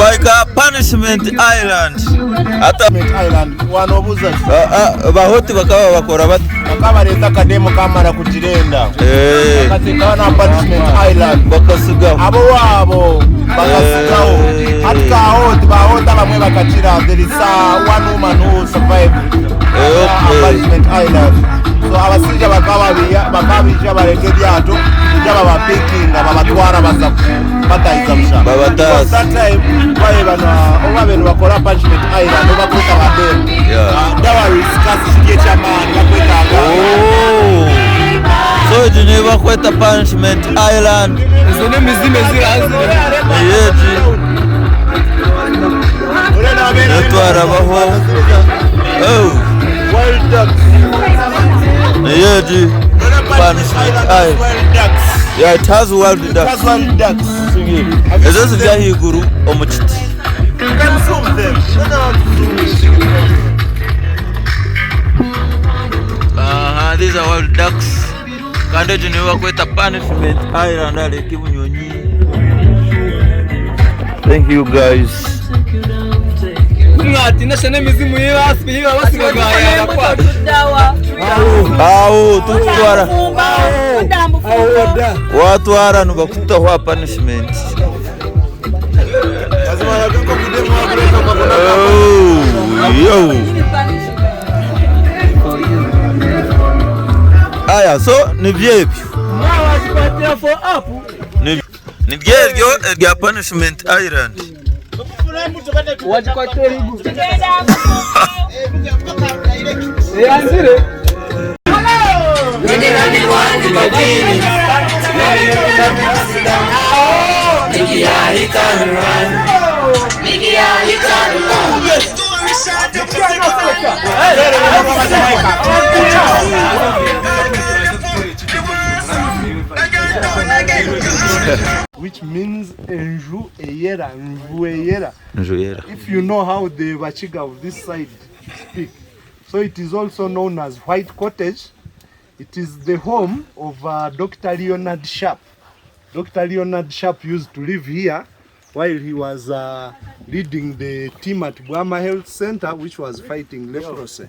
Twahika aha Punishment Island. Hati Island wanobuuza ki? Ah, ah, bahoti bakaba babakora bata? Bakaba bareeta akademu kamara kugira enda Eh. bakateekaho na Punishment Island Bakasigaho. abo waabo bakasigaho Eh. hati kahoti bahoti abamwe bakakira there is one woman who survived Eh, okay. Punishment Island so abashaija bakaba bakaba baija bareeta eryato kuija babapikinga babatwara baza kubatahiza busha Babataasa. Because that time bareeba na obu babaire nibakora Punishment Island obu bakweta ba demu Yeah. dowry scarcity kiri eky'amaani bakwetaaga Oh. So egi niyo bakweta Punishment Island. Ezo n'emizimu ezirahazire. Niyo egi. Niyo twarabaho. Oh. Niyo egi. Punishment Island. Yeah, it has wild ducks. Ezo ziri ahaiguru omu kiti. Aha, these are wild ducks. Kandi egi niyo bakweta Punishment Island aha Lake Bunyonyi. Thank you guys. Kumwatina shana emizimu yibasigaga kwata. Aho tukutwara watwara nibakutaho aha punishment. Oh, yo. Aya so nibyo ebyo. Nibyo ebyo ebya punishment island. Which means enju eyera, nju eyera. Nju eyera. If you know how the Bakiga of this side speak. So it is also known as White Cottage. It is the home of uh, Dr. Leonard Sharp. Dr. Leonard Sharp used to live here while he was uh, leading the team at Bwama Health Center, which was fighting leprosy.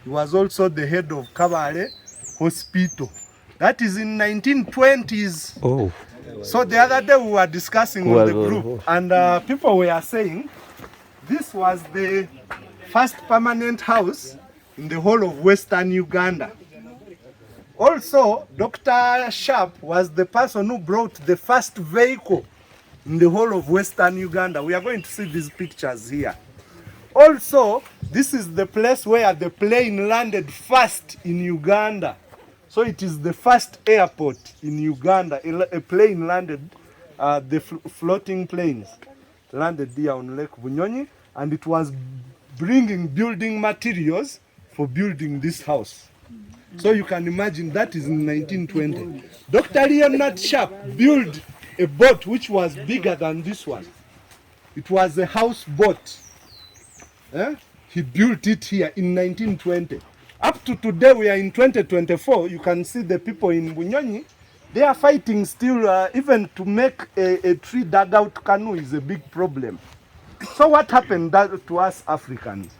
He was also the head of Kabale Hospital. That is in 1920s. Oh. So the other day we were discussing on the group, and people were saying this was the first permanent house in the whole of Western Uganda. Also, Dr. Sharp was the person who brought the first vehicle in the whole of Western Uganda. We are going to see these pictures here. Also, this is the place where the plane landed first in Uganda. So it is the first airport in Uganda. A plane landed, the floating planes landed here on Lake Bunyonyi, and it was bringing building materials for building this house. So you can imagine that is in 1920. Dr. Leonard Sharp built a boat which was bigger than this one. It was a house boat. Eh? He built it here in 1920. Up to today, we are in 2024. You can see the people in Bunyonyi, they are fighting still, even to make a tree dugout canoe is a big problem. So what happened that to us Africans?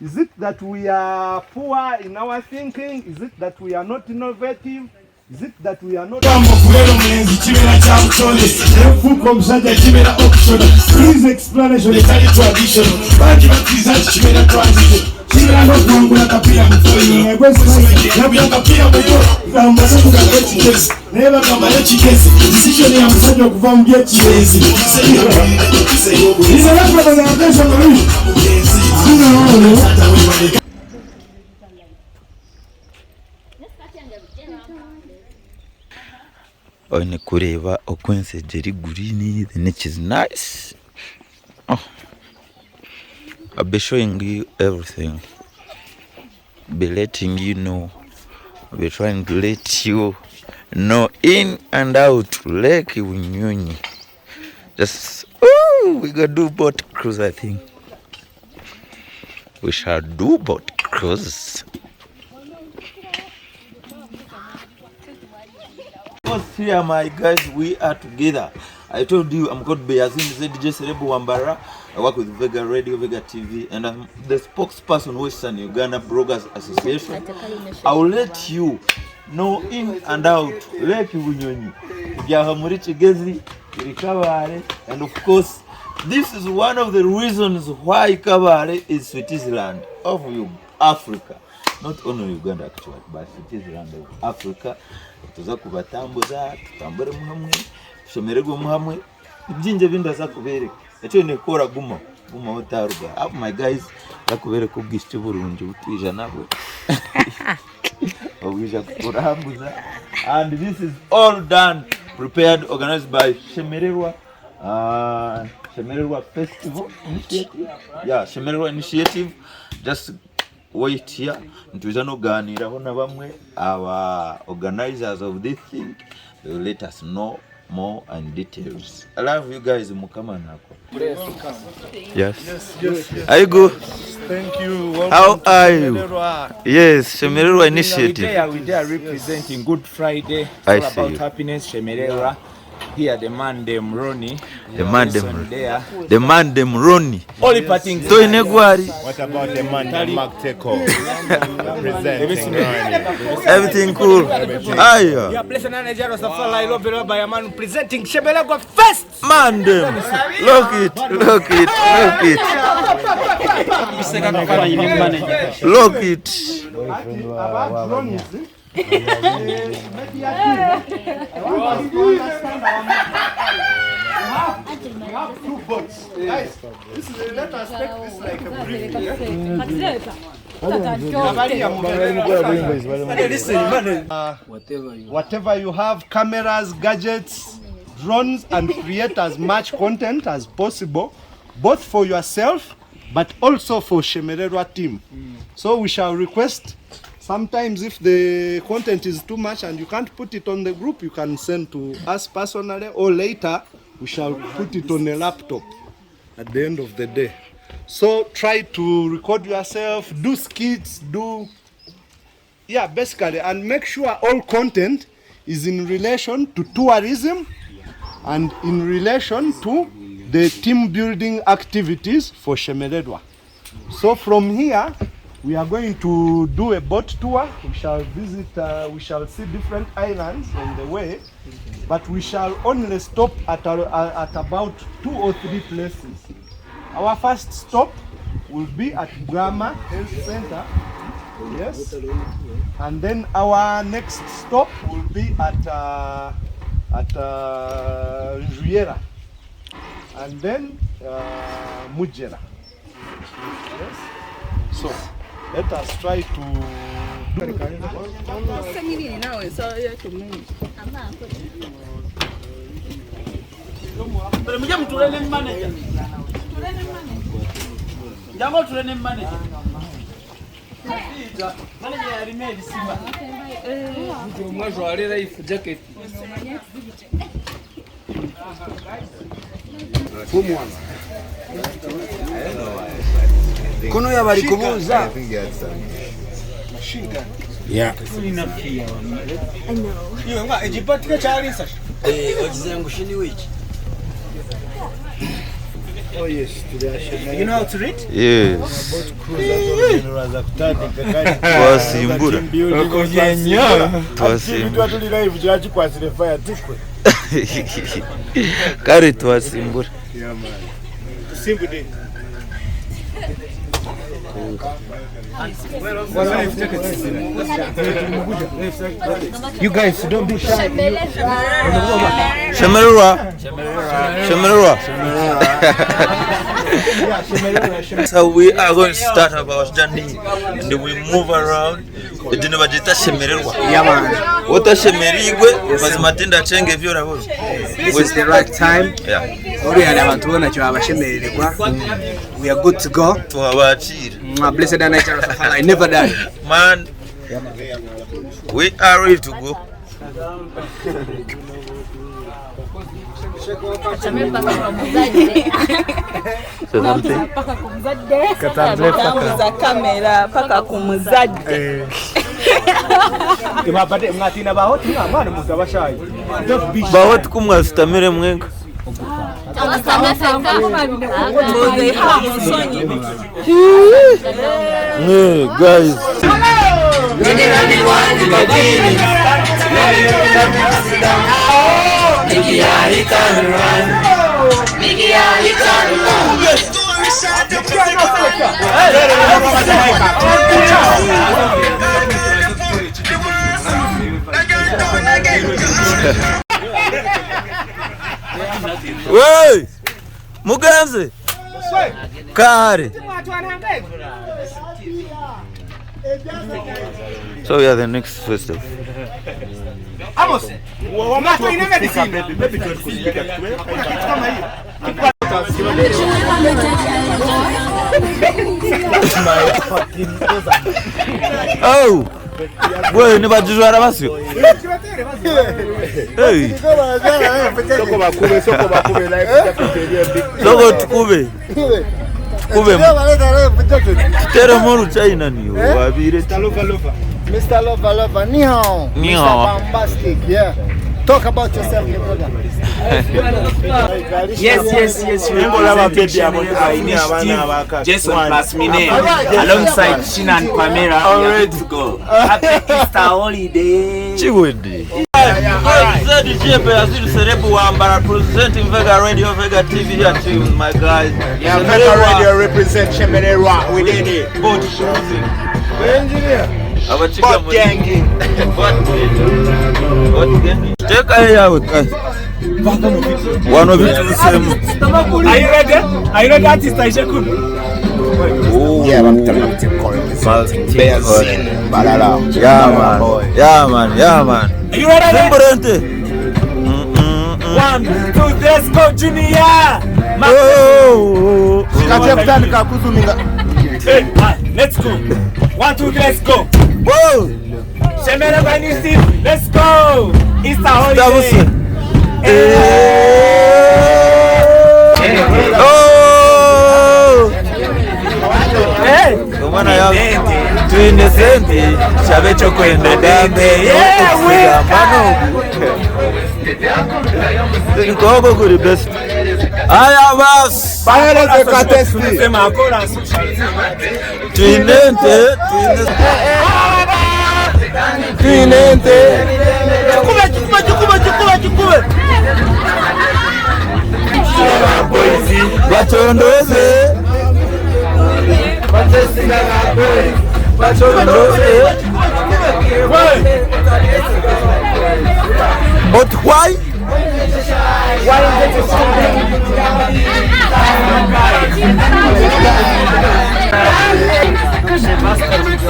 Is it that we are poor in our thinking? Is it that we are not innovative? Is it that we are not... Okubeera omulenzi kibeera kya butonde n'okufuuka omusajja kibeera optional. Please explanation etali traditional. Bangi bakkiriza nti kibeera transition. Kibeera ng'okuwangula akapiira mu volleyball. Yabya akapiira mu yo gamba tukugaga ekigezi naye bagamba yo kigezi. Decision ya musajja okuva mu by'ekirenzi. Oine kureeba oku ensi egi eri green the nature is nice I'll be showing you everything be letting you know be trying to let you know in and out Lake Bunyonyi just ooh, we gonna do boat cruise I think we shall do boat cruise Here my guys, we are together. I told you I'm called Beyazin ZJ Serebu Wambara. I work with Vega Radio, Vega TV, and I'm the spokesperson Western Uganda Bloggers Association. I will let you know in and out Lake Bunyonyi, Ibyaha muri Kigezi, iri Kabale, and of course, this is one of the reasons why Kabale is Switzerland of Africa. Not only Uganda actually, but Switzerland of Africa. Tuza kubatambuza, tutamburemu hamwe, tushemererwemu hamwe. Nibyingi ebi ndaza kubereka. Eki oine kukora guma, gumaho otaruga. Up my guys, ndakubereka obwishiki burungi butwija nabwe. Obwija kukurambuza. And this is all done, prepared, organized by Shemererwa. Shemererwa Festival Initiative. Yeah, Shemererwa Initiative. Just wait here. Nitwija n'okugaaniiraho na bamwe aba organizers of this thing. They will let us know more and details. I love you guys. Mukama nako. Yes. Yes. Are you good? Thank you. Welcome How to are you? Shemererwa. Yes, Shemererwa We Initiative. there, we there representing Good Friday. It's I all see about you. happiness, Shemererwa. Here, the man, them Ronnie. The man them, Wilson there. the man them Ronnie. Only parting. Toine gwari. What about the man them Mark Teko? Representing Ronnie. Everything cool. Aya. Yeah, blessed manager Rastafari, Love by a man presenting Shemererwa first. Man them. Look it, look it, look it. Look it. About drones, eh? Media team, I want us to understand our We have two boats. Guys, this is, let us take this like a briefing. Whatever you have, cameras, gadgets, drones, and create as much content as possible, both for yourself, but also for Shemererwa team. So we shall request, sometimes if the content is too much and you can't put it on the group, you can send to us personally, or later we shall put it on a laptop at the end of the day. So try to record yourself, do skits, do... Yeah, basically, and make sure all content is in relation to tourism and in relation to the team building activities for Shemererwa. So from here, we are going to do a boat tour. We shall visit, we shall see different islands on the way, but we shall only stop at about 2 or 3 places. Our first stop will be at Brahma Health Center. Yes. And then our next stop will be at Njuera, and then Mujera. Yes. So let us try to do. Kuno yabari kubuuza. Yeah. Oh yes, today You know how to read? Yes. Twasimbura. Twasimbura. Tuli live kyakikwasire fire tikwe. Kare twasimbura. Yeah man. Simbude. You guys don't be shy. Shemererwa. Shemererwa. So we are going to start our journey and we move around. Edino bagita shemererwa. Yeah man. Otashemerigwe mazima tindachenga ebyo orabona. This is the right time. Yeah. Ori abantu bona kyo abashemererwa. We are good to go. Twabakira. Blessed and Rastafari, I never die. Man, we are ready to go. So something. Katambuza kamera paka ku muzadde. Baho tikumwasitamire mwenka. Hey, guys. Wey! Mugenzi! Kare! So we are the next festival. Amos, Oh! Bwe nibagijwara basyo. Hey! Soko bakube, soko bakube life jacket eri embi. Soko tukube. Tukube. Tuteremu oruchina niyo wabire. Mr. Lover Lover, ni hao. Ni Mr. hao. Bombastic, yeah. Talk about yourself, my brother. Yes, yes, yes. Laba Representing baby abo Shemererwa aine abaana abaka. Initiative, Jason plus Mine, alongside Shina and Pamela. We are good to go. Happy Easter holiday. Chiwedi. Presenting Vega Radio, Vega TV here to my guys. Yeah, Vega Radio represent Shemererwa. We did it. Boat Engineer. Abakiga Boat gang. Boat gang. Teka yawe. Wano bitulusemu. Are you ready? Are you ready, artist Aisha Yeah, Beazin, Balala. Yeah man. Yeah man. Yeah man. Are you ready? Simburente. One, two, let's go, Junior. Oh. Kati kutandika kuzuminga. Hey, let's go. One, two, let's go. Whoa. Shemererwa Initiative, let's go. Easter holiday. Tabuse. Oh. Hey. Omwana ya twine sente kyabe kyokwenda gambe okusigamba nogu nkoko kuri best aya basi Bahereze katesti. Sema akora twine ente twine ente kikube kikube kikube kikube kikube bacondoze bacondoze. But why?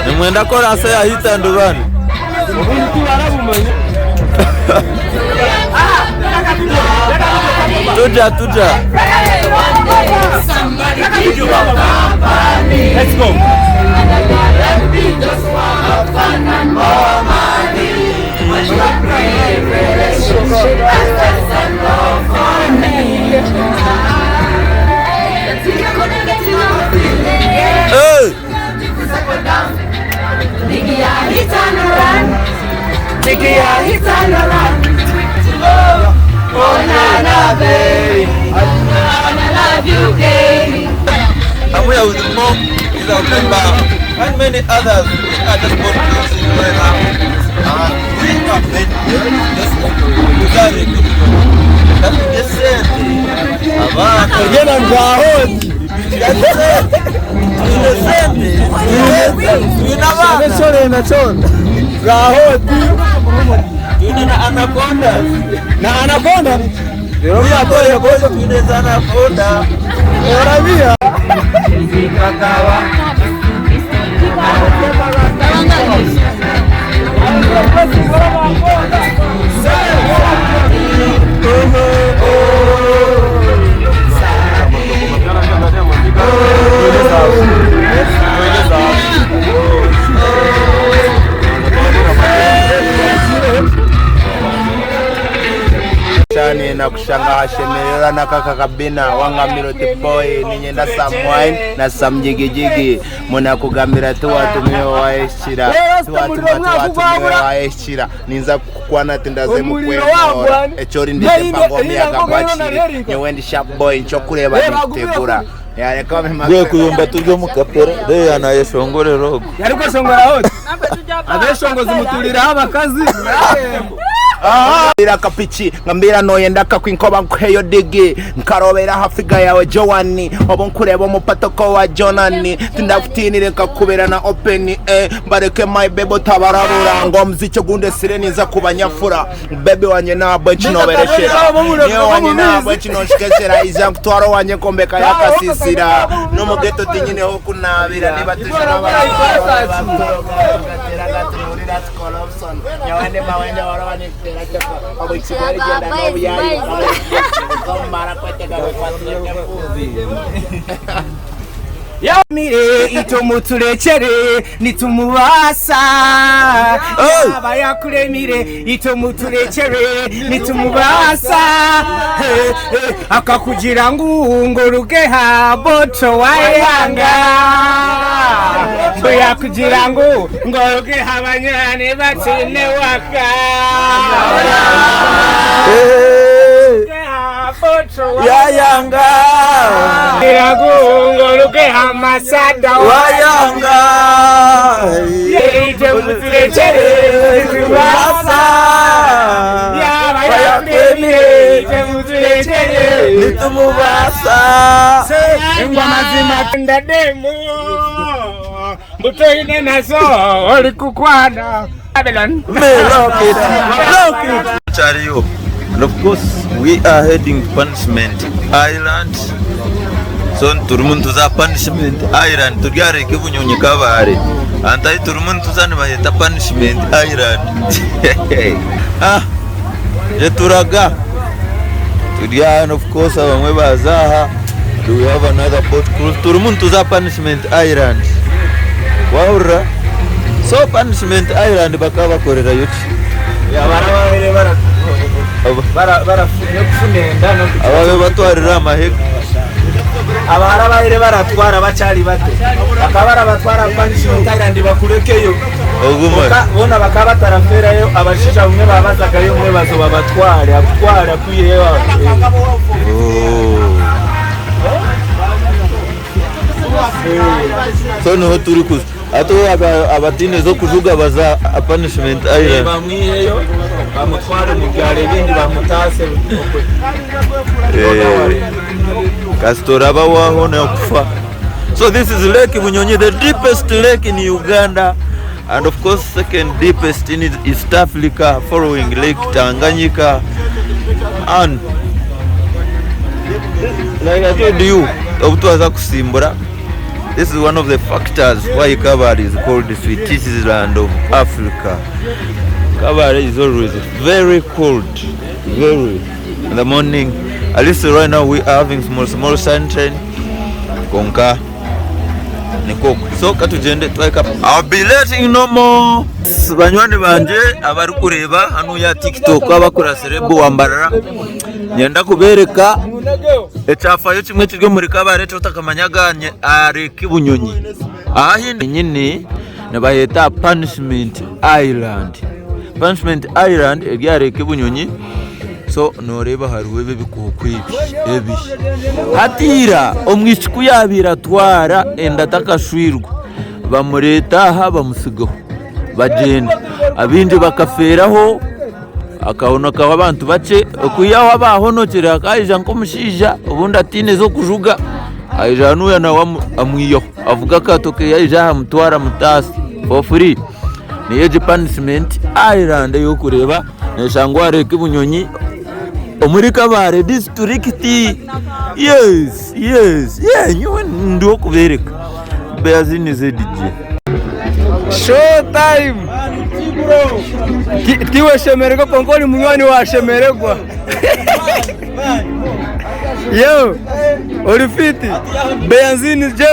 Nimwenda korasa ya hita ndubani. Tuja tuja. Let's go. Hey! I'm here with Mo, he's our member, and many others. We are just broadcasting right now. And we have made this Abana. Twine sente. Twine abana. Twine na anaconda. Na anaconda. Pia boy boy twine za anaconda. Oravia. Cyane Wine nakushanga ahashemererwa nakaka kabina wangambira oti boy ninyenda some wine na some jigijigi munakugambira tiwatuma iwe wayehikira tiwatuma tiwatuma iwe wayehikira ninza kukukwana tindaze mukwemora ekyo orindire mpango omuyaga gwakiri nyowe ndi sharp boy nkyokureba ninkutegura yareka Gwe kuyomba turi omu kapera reya nayeshongorera ogu. Abeshongozi muturiraho abakazi. Mbira akapiki ngambira noyenda akakwinkoba nkuheyo digi nkarobera aha figa yawe Joan obu nkureba omupatoko wa Jonani tindakutinire nkakubera na open eh mbareke my baby otabarabura ngu omuziki ogundesire ninza kubanyafura baby wanye nabwe nkinobereshera niwe wanye nabwe nkinonshikeshera ija nkutwara owanye nkombeka yakasisira nomugeto tinyineho kunabira niba tujana Mire itwe muturekyere nitumubaasa Yaaba yakuremire itwe muturekyere nitumubaasa Eh, eh, Akakugira ngu ngu oruge aha boto wayanga Mbu yakugira ngu ngu oruge aha banywani bataine waka Yayanga Ngu oruge aha masada wayanga Itwe muturekyere nitumubaasa Yaaba yakuremire itwe muturekyere nitumubasa Ngu amazima ndademu mbutoine nazo ori kukwana Babylon. Chariyo. And of course, we are heading to Punishment Island. So turimu nituza Punishment Island turi aha Lake Bunyonyi Kabale. Ahantu ahu turimu nituza nibaheta Punishment Island. Ah, nituraga turi aha and of course abamwe baza aha. We have another boat cruise. Turimu nituza Punishment Island. Wahurira? So Punishment Island bakaba bakorerayo ki? Ababe batwarira amahega. Abahara ababaire baratwara bakyari bato bakaba barabatwara aha Punishment Island bakurekeyo. Ogumare. Kwonka boona bakaba batarafeerayo, abashaija bumwe baabazagayo omwebazo babatware, akutware akwiheyo aho. So niho turi kuza. Hati abataine z'okujuga baza aha Punishment Island. Bamwiheyo bamutware omu byaro ebindi bamutaase okwe. Kasita oraba waahona kufa. So this is Lake Bunyonyi, the deepest lake in Uganda and of course second deepest in East Africa following Lake Tanganyika and like I told you, obu twaza kusimbura this is one of the factors why Kabale is called the Switzerland of Africa. Kabale is always very cold, very in the morning. At least right now we are having small small sunshine. Kwonka nikwo so katugyende twahika. I'll be letting you know more. Banywani bangye abarikureeba hanuya TikTok abakurasire Buwambarara Niinyenda kubeereka ekyafaayo kimwe ekiri omuri Kabale eki otakamanyaga aha Lake Bunyonyi. Aha ahu ndi nyine nibaheeta Punishment Island. Punishment Island eri aha Lake Bunyonyi so nooreeba hariho ebi ebikooko ebi ebi. Hati ira omwishiki ku yaabaire atwara enda atakashwirwe, bamureeta aha bamutsigaho bagyenda. Abaingi bakafeeraho. Akahonokaho abantu bakye, okwihaho abaahonokire hakaija nk'omushaija obundi ataine z'okujuga, aija hanuya nawe amwihaho avuga akaato ke aija aha amutwara amutaasa for free. Niyo egi Punishment Island ei orikureeba neshangwa aha Lake Bunyonyi omuri Kabale disiturikiti. Yes, yes, yeah nyowe ndi ow'okubeereka. Beazini ZJ. Show time! Tiwe shemererwa kwonka ori munywani washemererwa. Yo, ori fiti? Beyanzini J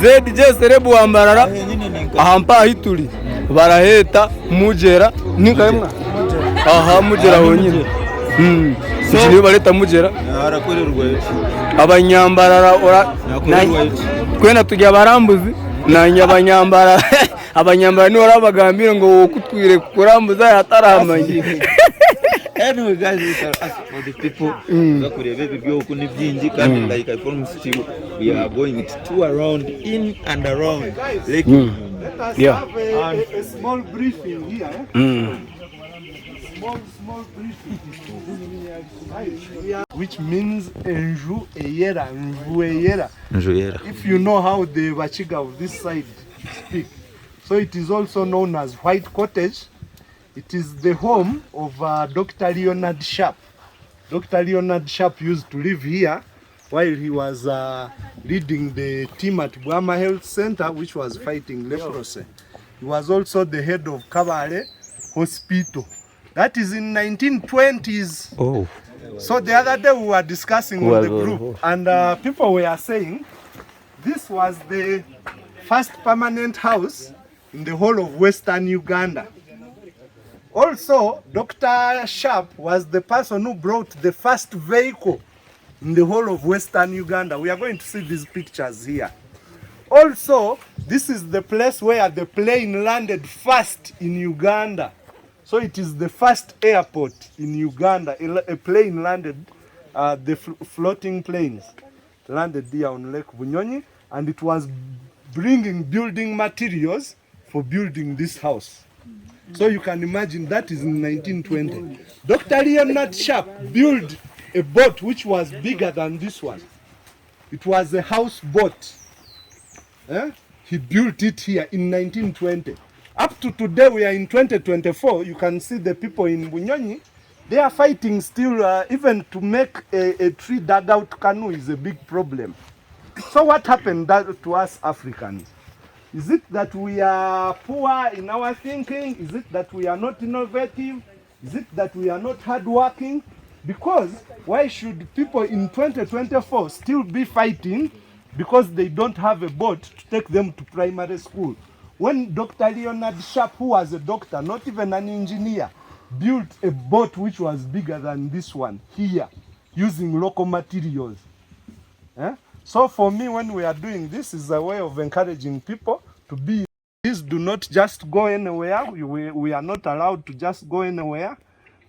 ZJ Celeb wa Mbarara aha mpa ahi turi baraheeta Mugyera ninkahe mwa? Aha Mugyera honyine. Egi niyo bareeta Mugyera. Abanyambarara twena turi abarambuzi nanye abanyambarara abanyambarara nibo orabagambire ngu owokutwire kukurambuza yataramanya. Anyway guys, we shall ask for the people bakureba ebi byoku ni byingi kandi like I promised you we are going to tour around in and around Lake Bunyonyi. Let us have a small briefing here. Eh? Small, small briefing. Which means enju eyera, nju eyera. Nju eyera. If you know how the Bachiga of this side speak. So it is also known as White Cottage. It is the home of Dr. Leonard Sharp. Dr. Leonard Sharp used to live here while he was leading the team at Bwama Health Center, which was fighting leprosy. He was also the head of Kabale Hospital. That is in 1920s. Oh. So the other day we were discussing on the group, and people were saying this was the first permanent house in the whole of Western Uganda. Also, Dr. Sharp was the person who brought the first vehicle in the whole of Western Uganda. We are going to see these pictures here. Also, this is the place where the plane landed first in Uganda. So it is the first airport in Uganda. A plane landed, the floating planes landed here on Lake Bunyonyi, and it was bringing building materials for building this house. So you can imagine that is in 1920. Dr. Leonard Sharp built a boat which was bigger than this one. It was a house boat. He built it here in 1920. Up to today, we are in 2024. You can see the people in Bunyonyi, they are fighting still, even to make a tree dugout canoe is a big problem. So what happened that to us Africans? Is it that we are poor in our thinking? Is it that we are not innovative? Is it that we are not hardworking? Because why should people in 2024 still be fighting because they don't have a boat to take them to primary school? When Dr. Leonard Sharp, who was a doctor, not even an engineer, built a boat which was bigger than this one here, using local materials. So for me, when we are doing this, is a way of encouraging people to be. Please do not just go anywhere. We are not allowed to just go anywhere,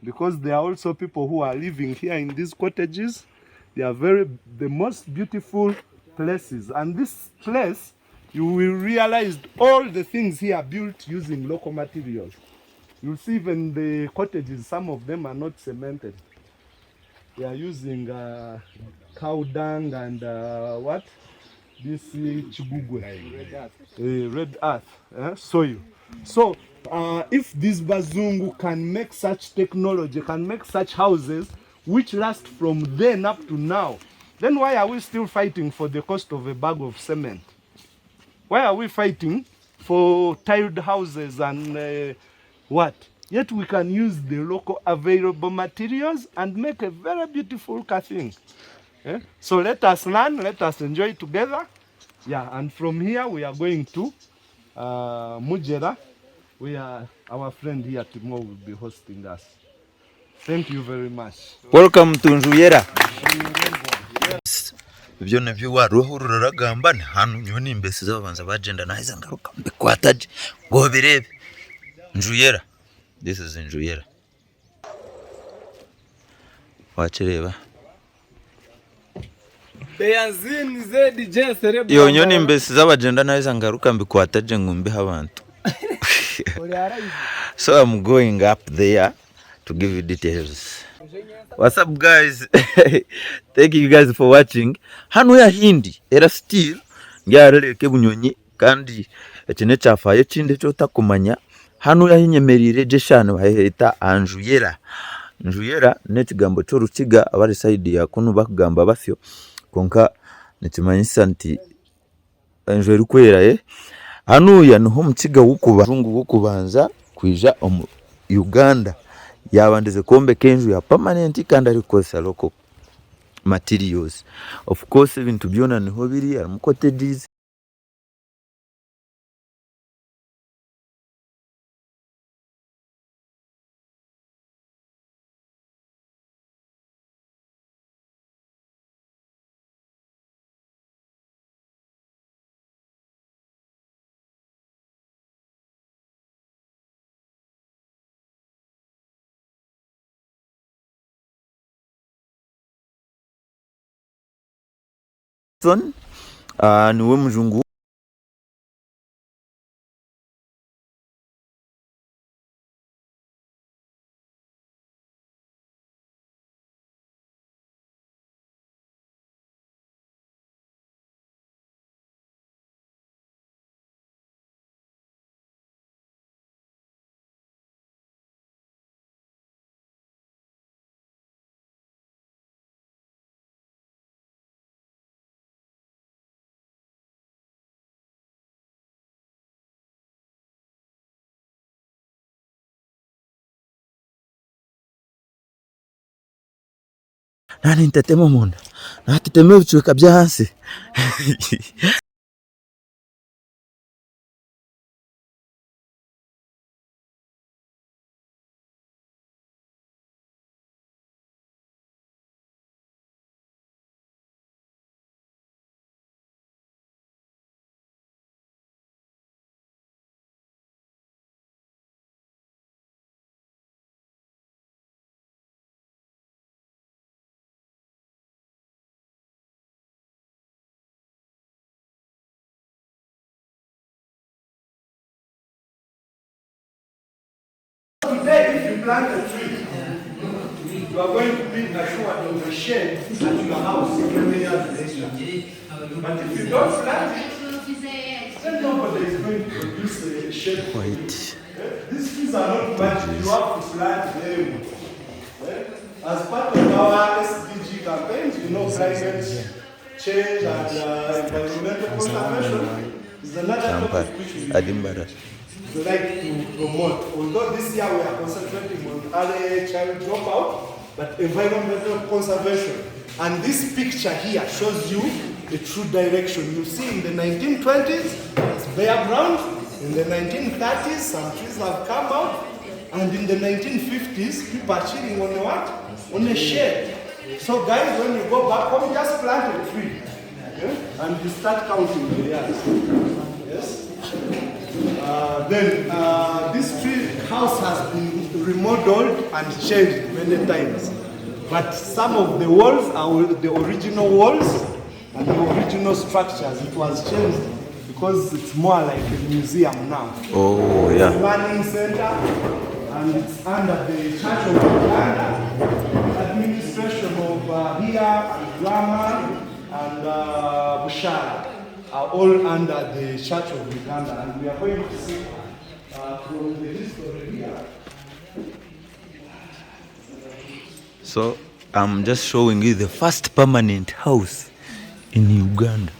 because there are also people who are living here in these cottages. They are the most beautiful places. And this place, you will realize all the things here are built using local materials. You'll see even the cottages, some of them are not cemented. They are using cow dung and what? This chigugwe. Red earth, soil. So if this Bazungu can make such technology, can make such houses, which last from then up to now, then why are we still fighting for the cost of a bag of cement? Why are we fighting for tiled houses and what? Yet we can use the local available materials and make a very beautiful thing. So let us learn, let us enjoy together. Yeah, and from here we are going to Mujera, where our friend here Timo will be hosting us. Thank you very much. Welcome to Njuyera. Ibyo nabyo waruhurura uragamba ni hanu nyowe nimbesiza babanza bagyenda naheza ngaruka mbikwata gye ngu obireebe. Njuyera. This is Njuyera. Wakireeba? Iwe nyowe nimbesiza bagyenda naheza ngaruka mbikwata gye ngu mbihe abantu. So I'm going up there to give you details. What's up guys? Thank you guys for watching. Hanu yahindi era still ngyarereka ebunyonyi kandi eki n'ekyafaayo ekindi eki otakumanya. Hanu ahinyemereire egi eshaaha nibaheta aha Njuyera. Njuyera n'ekigambo ky'orukiga abari sayidi ya kunu bakugamba basyo kwonka nikimanyisa nti enju erikwera. Hanuya niho omukiga w'okubanza kwija omu Uganda yabandize kwombeka enju ya permanent kandi arikukozesa local materials. Of course ebintu byona niho biri harimu cottages. Watson niwe mujungu. Naaba nintetema omunda, naatetema ebicweka by'ahansi. Today, if you plant a tree, you are going to be assured of a shade at your house many years later. But if you don't plant it, then nobody is going to produce a shade. for you. White. Eh? These trees are not magic, you have to plant them. Eh? As part of our SDG campaigns, you know, climate change and environmental conservation is another Kampala, topic which we Edinburgh. like to promote. Although this year we are concentrating on early child dropout, but environmental conservation. And this picture here shows you the true direction. You see in the 1920s, it's bare ground. In the 1930s, some trees have come out. And in the 1950s, people are chilling on a what? On a shade. So guys, when you go back home, just plant a tree. Okay? And you start counting the years. Yes? Then this tree house has been remodeled and changed many times. But some of the walls are the original walls and the original structures. It was changed because it's more like a museum now. Oh, It's yeah. a learning center and it's under the Church of Uganda, administration of here and Drama and Bushara are all under the Church of Uganda. And we are going to see from the history here. So I'm just showing you the first permanent house in Uganda.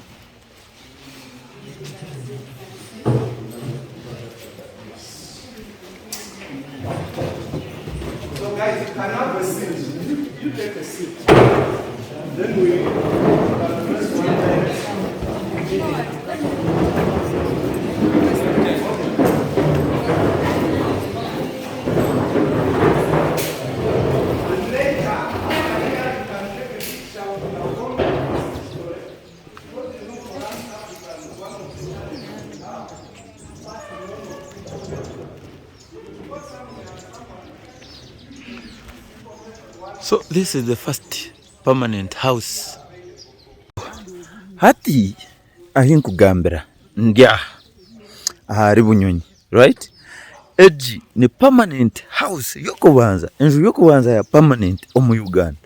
So guys, you can have a seat. You take a seat. Then we can press one time. And later, after here, you can take a picture of our own story. Because you know, for us Africans, one of the challenges we have is passing on of information. Because somewhere, someone So this is the first permanent house. Hati ahi nkugambira ndi aha ahari Bunyonyi right? Egi ni permanent house y'okubanza, enju y'okubanza ya permanent omu Uganda.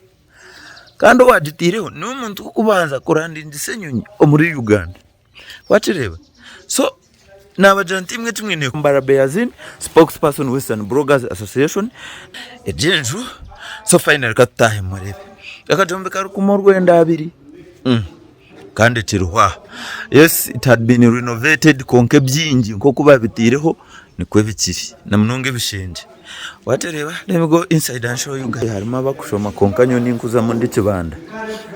Kandi owagitaireho niwe muntu w'okubanza kurandingisa enyonyi omuri Uganda. Wakireeba? So naabagira nti imwe eki mwine Mbara Beyazin, spokesperson Western Bloggers Association, egi enju so finally katutaahe mureebe. Akagyombeka rukumi orwenda abiri kandi kiriho aha. Yes it had been renovated kwonka ebyingi nk'oku babitaireho nikwo bikiri na munonga ebishengye. Wakireeba? Let me go inside and show you guys. Harimu abakushoma kwonka nyowe ninkuzamu ndi kibanda.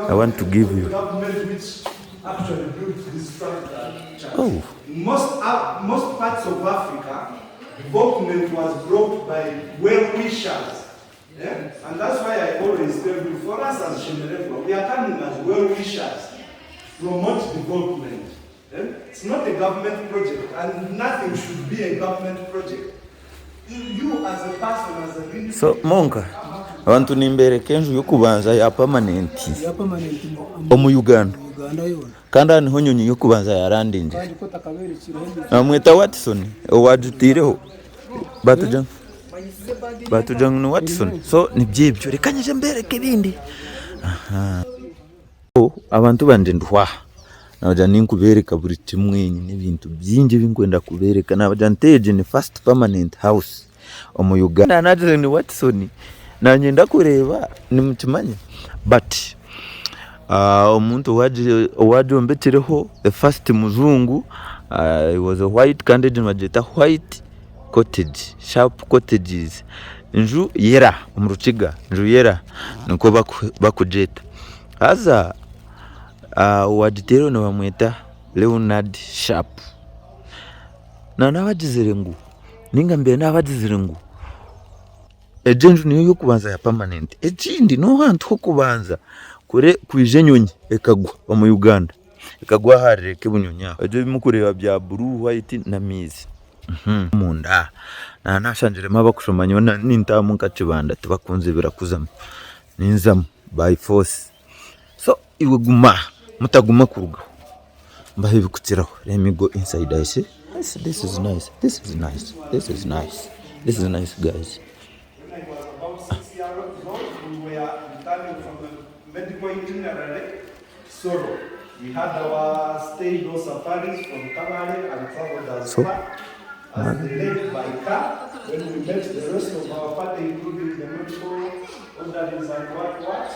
I want to give you. government which actually built this structure. Oh. In most parts of Africa, development was brought by well-wishers. Yeah? And that's why I always tell you, for us as Shemererwa, we are coming as well-wishers to promote development. Yeah? It's not a government project, and nothing should be a government project. You as a person, as an individual, So Monka, Abantu nimbereka enju y'okubanza ya permanent omu Uganda kandi aha niho enyonyi y'okubanza yarandingire. Bamweta Watson owagiteireho batugira ngu ni Watson so nibyo ebyo reka nyije mbereke ebindi. Abantu bangye ndiho aha nagira ninkubereka buri kimwe nyine ebintu bingi ebinkwenda kubereka nagira nti egi ni first permanent house omu Uganda nagira ni Watson nanye ndakureeba nimukimanya but omuntu owagyombekireho the first mujungu he was a white kandi egi nibagyeta white cottage sharp cottages enju yera omu rukiga enju yera nikwo bakugyeta haza owagiteireho nibamweta Leonard Sharp nabagizire ngu ninga mbaire nabagizire ngu egi enju niyo y'okubanza ya permanent ekindi niho hantu h'okubanza kwija enyonyi ekagwa omu Uganda ekagwa aha Lake Bunyonyi aho ebyo ebi murikureeba bya blue white n'amaizi. Omunda naba nashangiremu abakushoma nyowe nintaahamu nka kibanda tibakunzibira kuzamu ninzamu by force so iwe guma mutaguma kurugaho mbahe ebikukiraho let me go inside I see this is nice this is nice this is nice this is nice guys. When I was about 6 years old, we were returning from a medical itinerary, Kisoro. We had our stay go safaris from Kabale and traveled as So, far as the lake by car. When we met the rest of our party, including the medical orderlies and what what.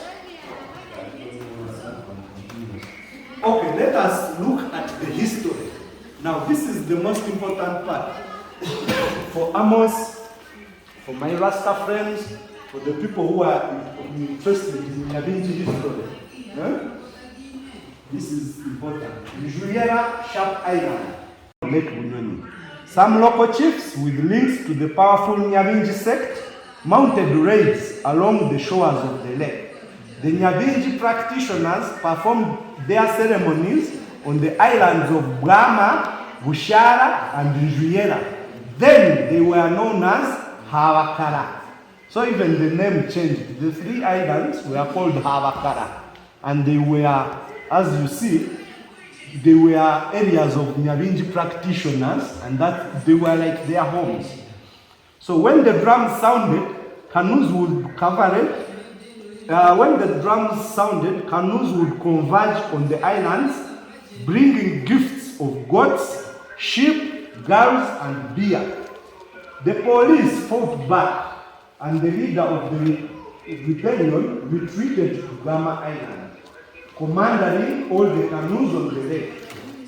Okay, let us look at the history. Now, this is the most important part. For Amos, for my Rasta friends, for the people who are interested in Nyabingi history. Huh? This is important. Njuera Sharp Island, Lake Bunyonyi. Some local chiefs with links to the powerful Nyabingi sect mounted raids along the shores of the lake. The Nyabingi practitioners performed their ceremonies on the islands of Bwama, Bushara, and Njuera. Then they were known as Hawakara. So even the name changed. The three islands were called Hawakara. And they were, as you see, they were areas of Nyabingi practitioners, and that they were like their homes. So when the drums sounded, canoes would cover it. When the drums sounded, canoes would converge on the islands, bringing gifts of goats, sheep, girls, and beer. The police fought back, and the leader of the rebellion retreated to Gama Island, commanding all the canoes on the lake.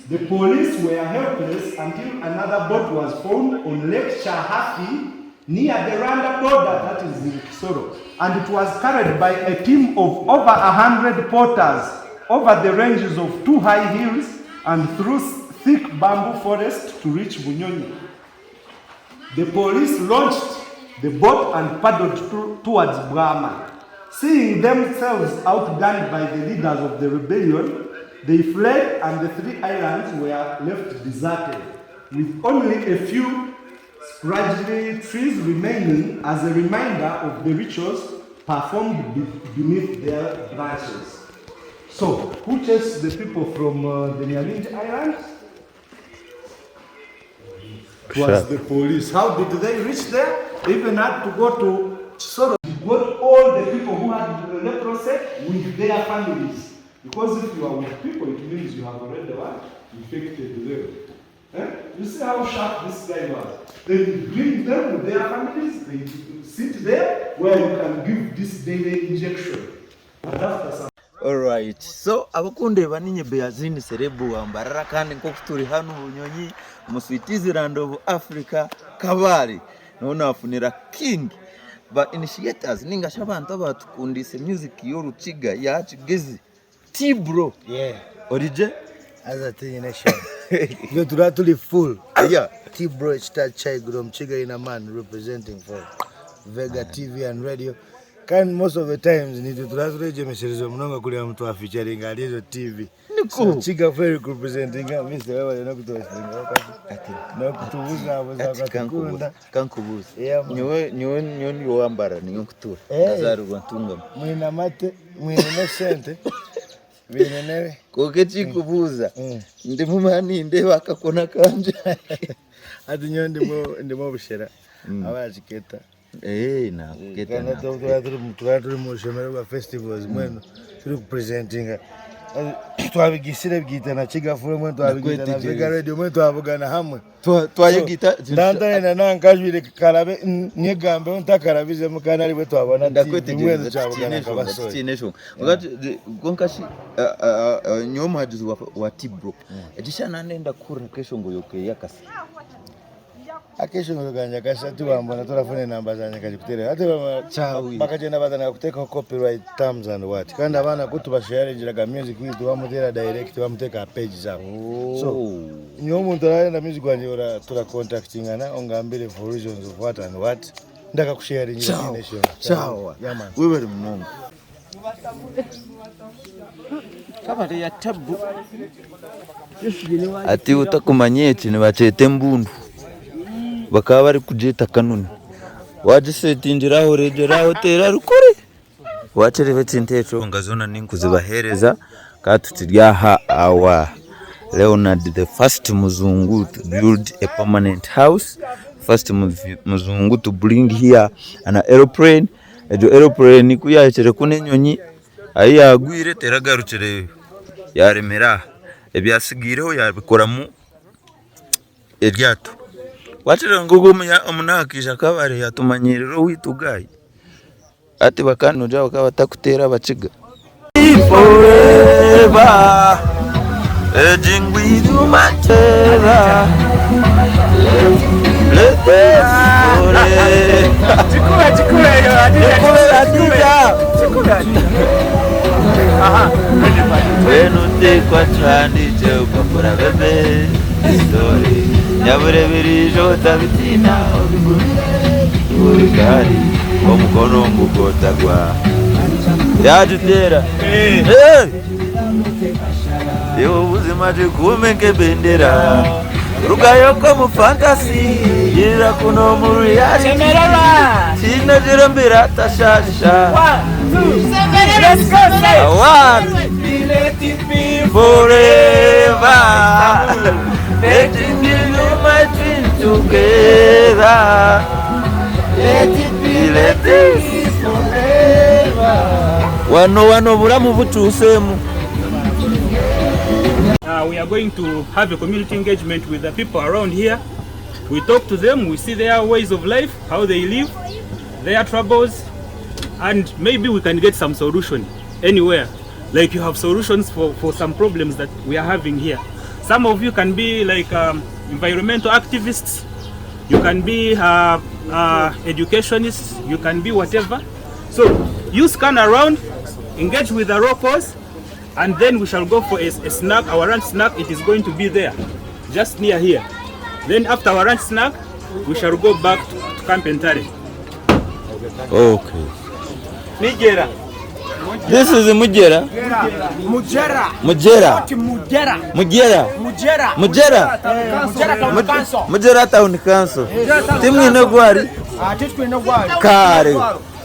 The police were helpless until another boat was found on Lake Chahafi near the Rwanda border, that is in Kisoro, and it was carried by a team of over 100 porters over the ranges of two high hills and through thick bamboo forest to reach Bunyonyi. The police launched the boat and paddled towards Brahma. Seeing themselves outgunned by the leaders of the rebellion, they fled and the three islands were left deserted, with only a few scraggly trees remaining as a reminder of the rituals performed beneath their branches. So, who chased the people from the Nyabingi Islands? It was the police. How did they reach there? They even had to go to Kisoro. Got all the people who had leprosy with their families. Because if you are with people, it means you have already what? Infected them. Eh? You see how sharp this guy was. They bring them with their families, they sit there where you can give this daily injection. And after some Alright, so abakundeeba ninye Beyazini Serebu wa Mbarara kandi nk'oku turi hanu Bunyonyi omu Switzerland of Africa Kabale niho nafunira King ba initiators ninga shi abantu abatukundiise music y'orukiga ya Kigezi T bro ori gye? Haza tinyine shame. Itwe turaba turi full. T bro ekita kyaiguru omukiga ina man representing for Vega TV and radio. Kandi most of the times nitwe turaba turegyemesereza munonga kureba ngu twa featuringa ahari ezo TV. Niko. Kiga Ferry kurepresentinga Mr. Webale n'okutostinga n'okutubuzabuza akatukunda. Kankubuuze. Yeah, man. Nyowe nyowe nyowe ndi owa Mbarara niyo nkutuura. Eh. Nkazaarirwa Ntungamo. Mwine amate, mwine n'esente, biine n'ebi. Kwonka ekinkubuuza ndimu nindeeba akakona kangye. Hati nyowe ndimu ndimu obushera abarakiketa. Eh, nakuketa Kandi nakuketa. tukaba turi tukaba turi mu ishomero rwa festivals mbwenu turi kupresentinga twabigisire bwita na Kigafuro mbwenu twabigita na Vega Radio mbwenu twabugana hamwe. Twayegita Ndantarenda nankajwire karabe nyegambeho ntakarabizemu kandi aribwe twabona TV mbwenu Ndakwetegyereza twabugana tikiine enshonga nk'abasore. tikiine enshonga. Kwonka shi nyowe omuhagizi wa Tibro egi shaaha nandenda kuhurira akeshongoro keye akasa. Akeshongoro kanje akasa tiwambona torafuna enamba zanje nkagikuteerera hati bakagenda batandika kuteekaho copyright terms and what kandi abaana ku tubasharingiraga music witu bamuteera direct bamuteeka aha page zaabo so nyowe omuntu ararenda music wanje turacontactingana ongambire for reasons of what and what ndakakusharingira tiine shonga. Sawa. Yeah, man. Webale munonga. Kabare ya tabu. Ati otakumanya eki nibakyeta embundu bakaba barikugyeta kanoni wagisetingira aho oreegyera aho oteera rukore wakireeba ekintu ekyo nga zoona ninkuzibaheereza ka tukiri aha our Leonard the first muzungu to build a permanent house first muzungu to bring here an aeroplane egyo aeroplane ku yahikire kunu enyonyi ahu yaagwire teragarukireyo yaremera aha ebyatsigaireho yabikoramu eryato wakireeba ngu ogu omunaku akaija Kabale yatumanyirira owaitu guy hati bakaba noogira bakaba batakuteera abakiga. Forever Omukono ngugotagwa yagiteera Ubuzima gikume nk'ebendera rugayoko mu fantasy girira kuno mu reality kinagira mbere atashasha One forever let it be my dream together let it be let it be forever wano wano oburamu bukyusemu. We are going to have a community engagement with the people around here. We talk to them, we see their ways of life, how they live, their troubles, and maybe we can get some solution anywhere. Like you have solutions for some problems that we are having here. Some of you can be like environmental activists, you can be educationists, you can be whatever. So you scan around, engage with the locals, and then we shall go for a snack, our lunch snack. It is going to be there, just near here. Then after our lunch snack, we shall go back to Camp Entare. Okay. Migera. This is Mujera. Mujera. Mujera. Mujera. Mujera. Mujera. Mujera. Mujera Town Council. Mujera Town Council. Timwine gwari. Ate twine gwari. Kare.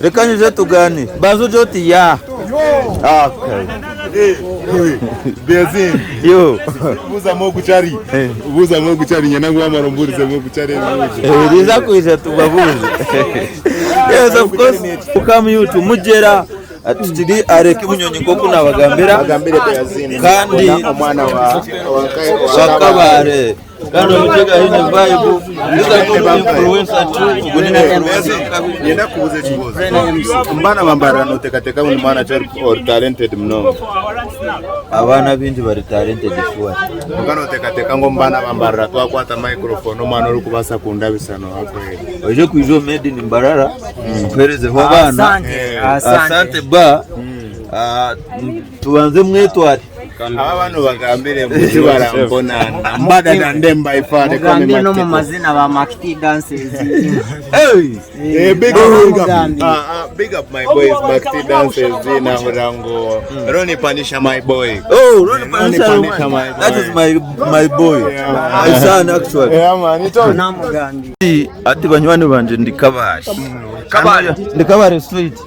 Reka nyije tuganire. Banza ugire oti ya. Okay. Bezin. Yo. Buza mogu chari. Buza mogu chari nyanangu amara mburize mogu chari. Riza kwija tubabuze. Yes, of course. Welcome you to Mujera. Tukiri areka ebunyonyi nk'oku nabagambira kandi omwana wa wa Kabare kandi omutega hine vibe biza influencer tu ugu ni influencer. Nyenda kubuza ekibuzo mbana bambarira notekateka ngu mwana chari or talented mnonga? Abaana bingi bari talented sure. Muka notekateka ngu mbana bambarira twakwata microphone omwana orikubasa kundabisa nohakweri? Oije kwija omu Made in Mbarara nkuherezeho abaana. Asante. Asante ba. Tubanze mwetware. Aba bano bagambire mbu tibarambonana. I'm better than them by far. They call me Mugambire n'omu Mark mazina ba Mark T dances. Hey! Hey, big up, big up. Big up my boys, Mark T dances. Zina Hurango. Ronnie Panisha, my boy. Oh, Ronnie Panisha, my boy. That is my boy. My son actually. Yeah, man. It's all. Ati banywani banje ndi Kabale. Kabale. Ndi Kabale street.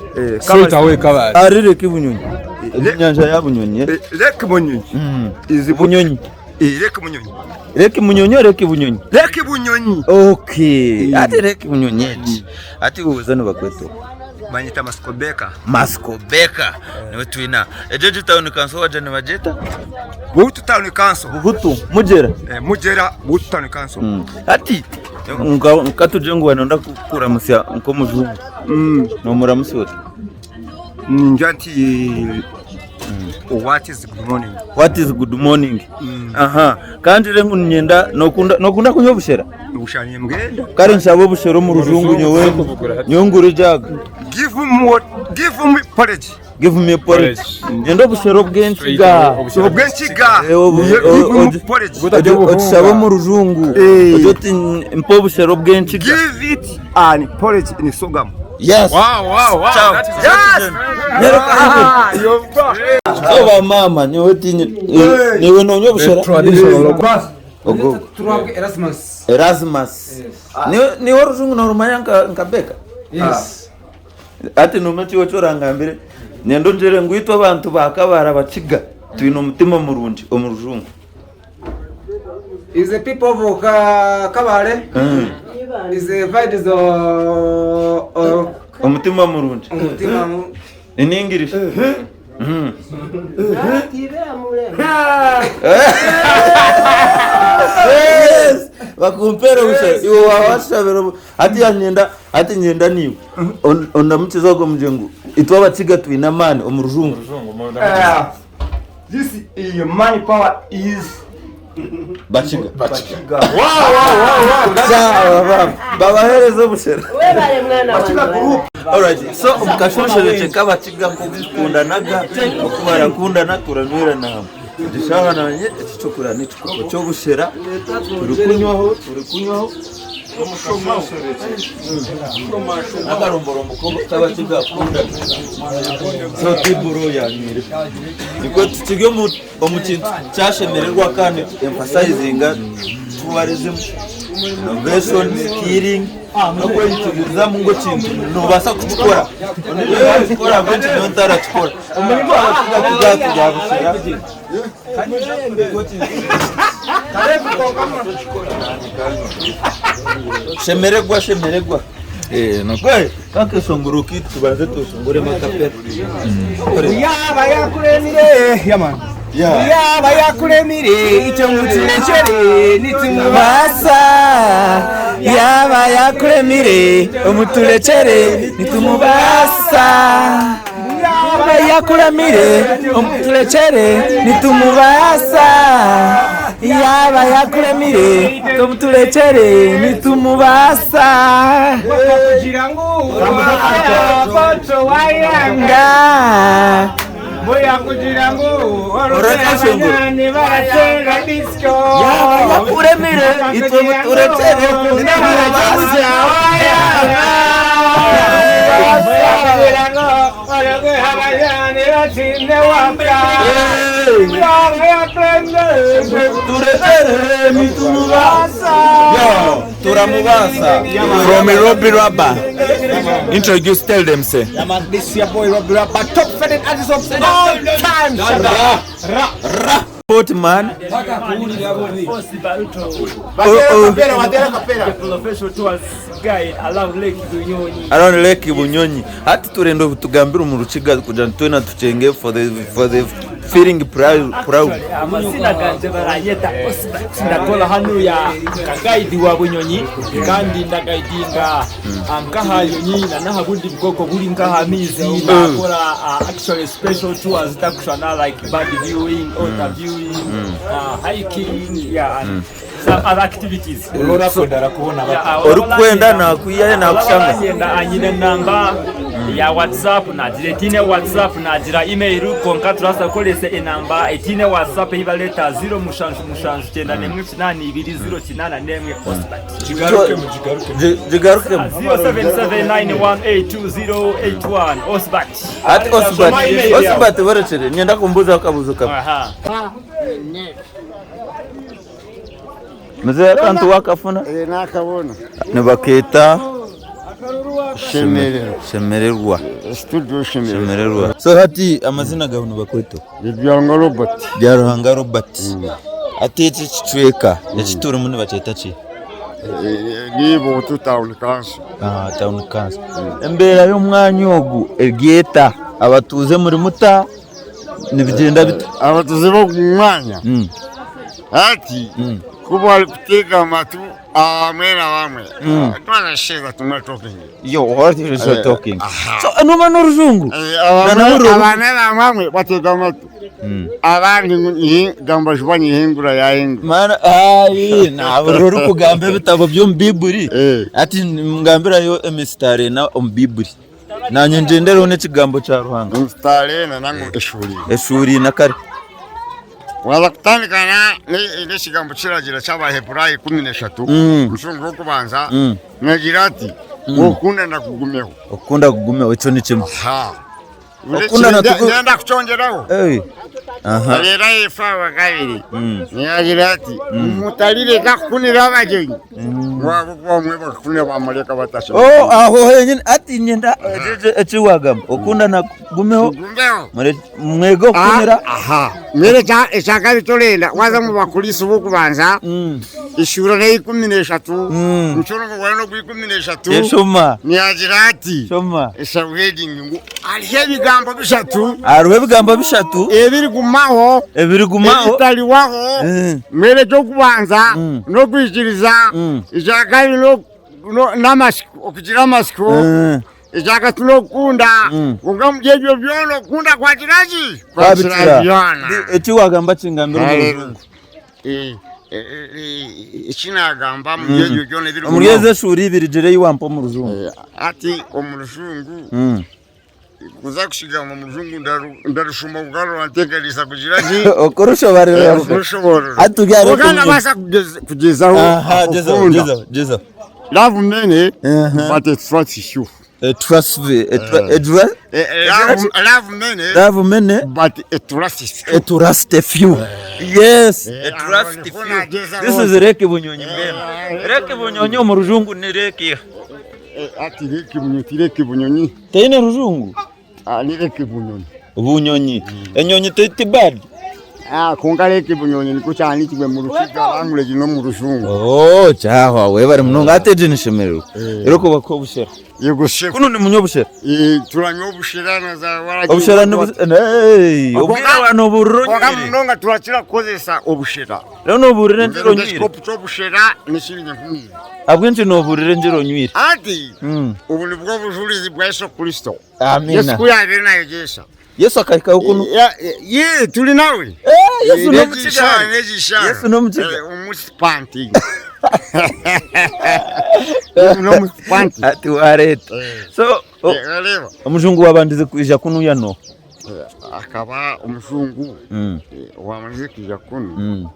Straight away Kabale. Ari Lake Bunyonyi. Enyanja ya Bunyonyi. Lake Bunyonyi. Is Bunyonyi. Lake Bunyonyi. Lake Bunyonyi or Lake Bunyonyi? Lake Bunyonyi. Okay. Ati Lake Bunyonyi eti. Ati ubuza nibakweto. Banyita Masiko Beka. Masiko Beka. Niwe twina. Ejeju Town Council waja nibajeta? Buhutu Town Council. Buhutu. Mujera. Mujera Buhutu Town Council. Ati nkatuje ngu wanonda kukuramusya nk'omujungu. Nomuramusya ota? Ningira nti what is good morning? What is good morning? Aha. Kandi rengu ninyenda nokunda nokunda kunywa obushera? Obushera nimbwenda. Kare nshaba obushera omu rujungu nyowe nyowe ngure ejaga. Give me what, give me porridge. Give me porridge. Nyenda obushera obw'enkiga. Obw'enkiga. Eh, Give me porridge. Okishaba omu rujungu. Ogire oti mpa obushera obw'enkiga. Give it and porridge in sorghum. Yes. Wow, wow. Ciao. That is yes. Ah, So ba mama nyowe tinye niwe nonywa obushera. Ogo. Erasmus. Erasmus. Niwe niwe orujungu norumanya nka nka Beka? Yes. Ati nume kiwe kyorangambire nyenda ongire ngu itwe abantu ba Kabale abakiga twine omutima murungi omu rujungu. Is the people of Kabale. Is the vibes of Omutima murungi. Omutima In English. Yes! Bakumpera obushera. Iwe wawashabira ati yanyenda ati nyenda niwe. Ondamukiza ogwo mugye itwe abakiga twine amaani omu rujungu. This is money power is Bakiga. Bakiga. Wow. Sawa baba. Babahereza obushera. Webale mwana wange. Alright, so omukashonshorekye k'abakiga kukundanaga oku barakundana turanywerana hamwe. Egi shaaha nanye eki ky'okurora n'ekikopo ky'obushera turikunywaho turikunywaho n'akaromborombo k'abakiga kukundana. So tiburo yanywire. Nikwo tukiri omu kintu kyashemererwa kandi emphasizinga tourism, innovation, skilling n'okweyikiririzamu ngu ekintu nobaasa kukikora. Ondiijo yakikora mbwenu nyowe ntarakikora. Abakiga tubya bushera. Shemeregwa shemeregwa. Nokwe kakeshongoro kitu tubanze tushongoremu akapera. Yaba yakuremire yeah man. Yaba yakuremire icyo nguturekere nitumubasa. Yaba yakuremire umuturekere nitumubasa. Yaba yakuremire umuturekere nitumubasa. Yaba yakuremire umuturekere nitumubasa. Kugira ngo wayanga Boya kugira ngo abanyani baracenga disco. Yaba yakuremire itwe muturekere nitumubasa. Kugira ngo abanyani batsinde wapfa. Yaba yakuremire Turekere nitumubasa. Yo, turamubasa. From Robbie Rabba. Introduce, tell them, say. Yeah, man, this your boy Robbie Rabba, top faded artist of all time. Ra, ra. Port man. Around Lake Bunyonyi. Hati turenda tugambire omu rukiga kugira ngu twena tukyenge for the feeling proud. Proud. Amazina ganje baranyeta Osbat, ndakora hano ya nka guide wa Bunyonyi kandi ndagaidinga nkaha nyonyi na naha bundi bwoko buri nkaha mizi. Nakora actually special tours zitakushana like bird viewing, otter viewing, hiking, yeah, and some other activities. Orikwenda nakwihayo nakushanga. Oranyenda anyine enamba ya WhatsApp nagira etiine WhatsApp nagira email kwonka turabaasa kukoresa enamba etiine WhatsApp ei bareeta 07 7 91 2 0 81 Osbert. Gigarukemu. 0779182081 Osbert. Hati Osbert, Osbert borekyere niinyenda kumbuuzaho akabuuzo kamwe. Mzee akantu wakafuna? Eh, nakabona. Nibakeeta Shemererwa. Shemererwa. Studio Shemererwa. Shemererwa. So hati amazina gawe nibakweta? Byaruhanga Robert. Byaruhanga Robert. Hati eki ekicweka eki turimu nibakyeta ki? Ni Buutu Town Council. Ah, Town Council. Embeera y'omwanya ogu eri eta? Abatuuze muri muta? Nibigyenda bita? Abatuuze b'ogu mwanya hati ku barikuteega amatu abamwe na bamwe twanasheeza tumwe talking. Yo, what is your talking? Aha. So, nuba n'orujungu? Abamwe na bamwe bateega amatu abandi ngu gamba juba nihingura yahingura. Mana, ayi, nabura orikugamba ebitabo by'omu Baiburi. Hati ngambirayo emisitaari ena omu Baiburi. Nanye ngyendereho n'ekigambo kya Ruhanga. Emisitaari ena nangwa eshuura ina. Eshuura ina kare. Waaza kutandika n'ekigambo kiragira ky'Abaheburaayo 13, omushonga gw'okubanza, naagira ati, Okukunda nakugumeho. Okukunda kugumeho, ekyo ni kimwe. Okukunda Ndenda kukyongyeraho. Reero ahaifo aha kabiri naagira ati, Mutarireka kukunira abagyenyi. Ahabw'okuba abamwe bakakunira baamureka batashemereirwe. Oh, aho henyine ati nyenda eki waagamba okukunda nakugumeho mwege okukunira. Aha. Mbwenu ekya kabiri torenda waaza omu Bakristo b'okubanza eshuura n'eya 13 omushoro gwayo n'ogwa 13 Eshoma. Naagira ati Shoma. Eshawedding ngu hariho ebigambo bishatu. Hariho ebigambo bishatu. Ebirigumaho. Ebirigumaho. Ebitariwaho. Mbwenu eky'okubanza n'okwikiriza, ekya kabiri n'amatsiko, okugira amatsiko, ekya kashatu n'okukunda. Kwonka omuri ebyo byona okukunda kwagira ki? Kwakira byona. Eki waagamba kingambire omu Rujungu. Eki naagamba omuri ebyo byona ebirigumaho. Omuri ezo eshuura ibiri gira ei wampa omu Rujungu. Hati omu Rujungu. Kuza kushigama omu rujungu ndarushuma kugarura nteganiisa kugira ki? Okurushoborora. Okurushoborora. Hati turi ahari Kwonka ndabaasa kugyezaho Aha, gyezaho, okukunda. gyezaho, gyezaho. Love many but it trusts few. It trusts it it Love many Love many but it trusts few. It trusts few. Yes, it trusts few. This is Lake Bunyonyi mbwenu. Lake Bunyonyi omu rujungu ni lake eha? Ati Lake Bunyonyi ti Lake Bunyonyi. Teine rujungu? Ah, ni Lake Bunyonyi. Bunyonyi. Enyonyi ti ti bird? Ah, kwonka Lake Bunyonyi nikwo kyahandiikirwe mu Rukiga language n'omu Rujungu. Oh, kyahwa webare munonga. Hati egi nishemererwa. Erikuba kuha obushera. Yego shebo. Kunu nimunywa obushera? Eh, turanywa obushera na za waragi. Obushera ni hey, obwire wa noburira Kwonka onywire. munonga turakira kukozesa obushera. Rero noburira enjura onywire. Ekikopo ky'obushera n'eshiringi 20,000. Ahabw'enki noburira enjura onywire? Ati obu nibwo bujurizi bwa Yesu Kristo. Amina. Yesu ku yaabaire naayegyesa. Yesu akahikaho kunu. Ye, turi nawe. Yesu n'omukiga. Yesu n'omukiga. Omusipanti. Yesu n'omusipanti. Ati wareeta. So, omujungu wabandize kwija kunuya n'oha? Akaba omujungu owamazire kwija kunu.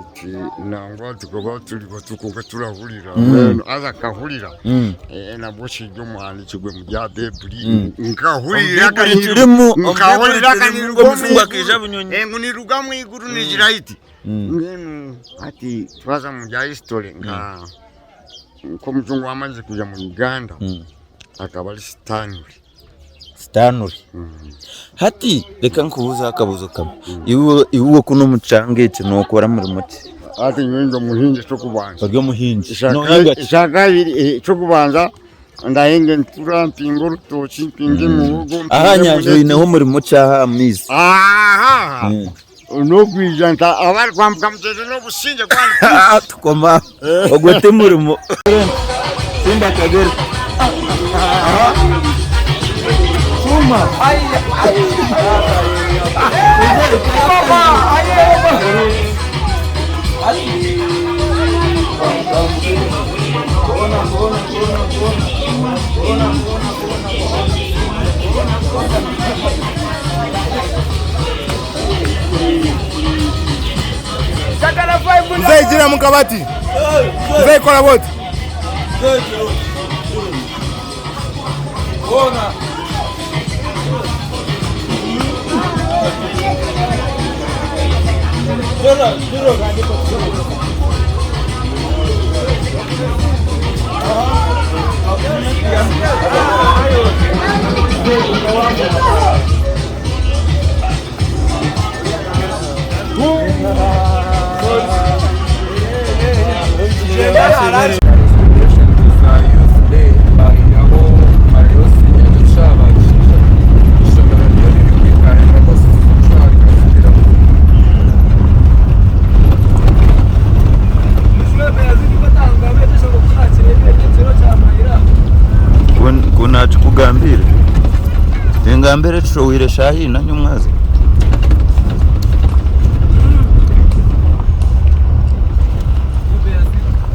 Nti nangwa tukaba turi bato kwonka turahurira mbwenu haza akahurira nabwo kiri omuhandiikirwe mu bya Baiburi nkahurira Omu Baiburi kirimu, omu nkahurira Baiburi aka kirimu niruga ngu omu omujungu akaija iguru Bunyonyi. ngu niruga omu iguru nigira iti mbwenu hati twaza mu bya history nka nk'omujungu owamazire kwija mu Uganda akaba ari Stanley. Stanley. Hati reka nkubuuzeho akabuuzo kamwe. Iwe iwe kunu omu kyanga eki nookora murimo ki? Hati nyowe ndi omuhingi eky'okubanza. Ori omuhingi. Noohinga ki? Ekyakabiri eky'okubanza ndahinga entura, mpinga orutookye, mpinga emihogo, mpinga Aha nyanja emuneti. oineho murimo ki aha aha maizi? Aha n'okwija nka abarikwambuka mugyende n'obusingye kwani Ah, tukoma aho. Ogwo ti murimo. Simba Kagere. Mzee jira mukabati. Mzee kola boti. Ku naakikugambire, tingambire tushohwire shaaha ina nyomwazi.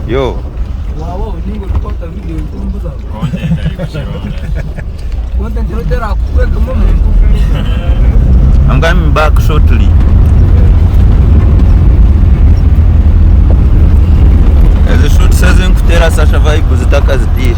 Yo. I'm coming back shortly. Ezi shoots ezi nkuteera Sasha Vibe zitakazitiire.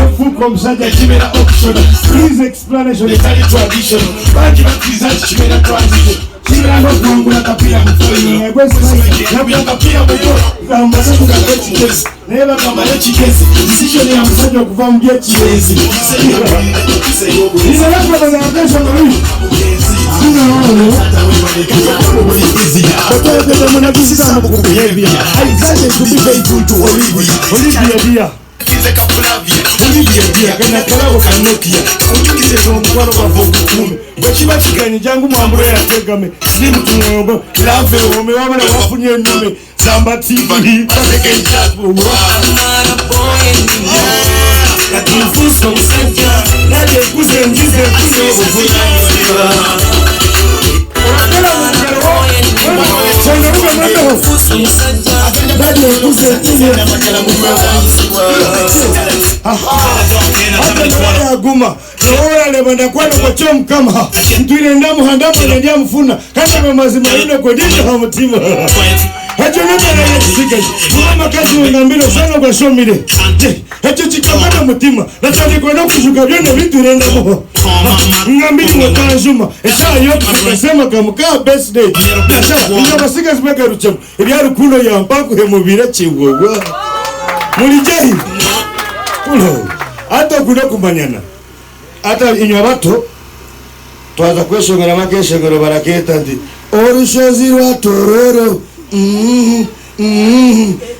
Okufuuka omusajja kibeera optional. Please explanation etali traditional. Bangi bakkiriza nti kibeera transition. Kibeera n'okuwangula akapiira mu final. Akapiira mu gamba tugambe kigezi. Naye bagamba ne kigezi. Decision ya musajja okuva mu by'ekirenzi. Olivia Olivia kana kalabo ka Nokia ojukize omukwano gwaffe ogukuume bwe kiba kiganye jangu mwambule yategame sirimu tumwombo lave ewome wabula wafunye ennume Zamba TV Kati omusajja nange nkuze njize nfunye obuvunanyizibwa yaguma noworaleba ndakwana kwakyo mukama ntwire ndamuha ndamanya ndyamufuna kandi amazima ino kwendindaha mutima ekyo nembeera makazi wengambire osanga gwashomire ekyo kikamba mutima natandikwa nokushuka byona bitwire ndamuha ngambiri mwekanjuma eshaha yokusema kamuka birthday inyo abasigazi bagarukyemu ebya rukundo yampakuhemubira kiwowa mulijahi kulo hata okunda kumanyana hata inywe abato twaza kweshongera makeshongero baraketa nti orushozi rwa tororo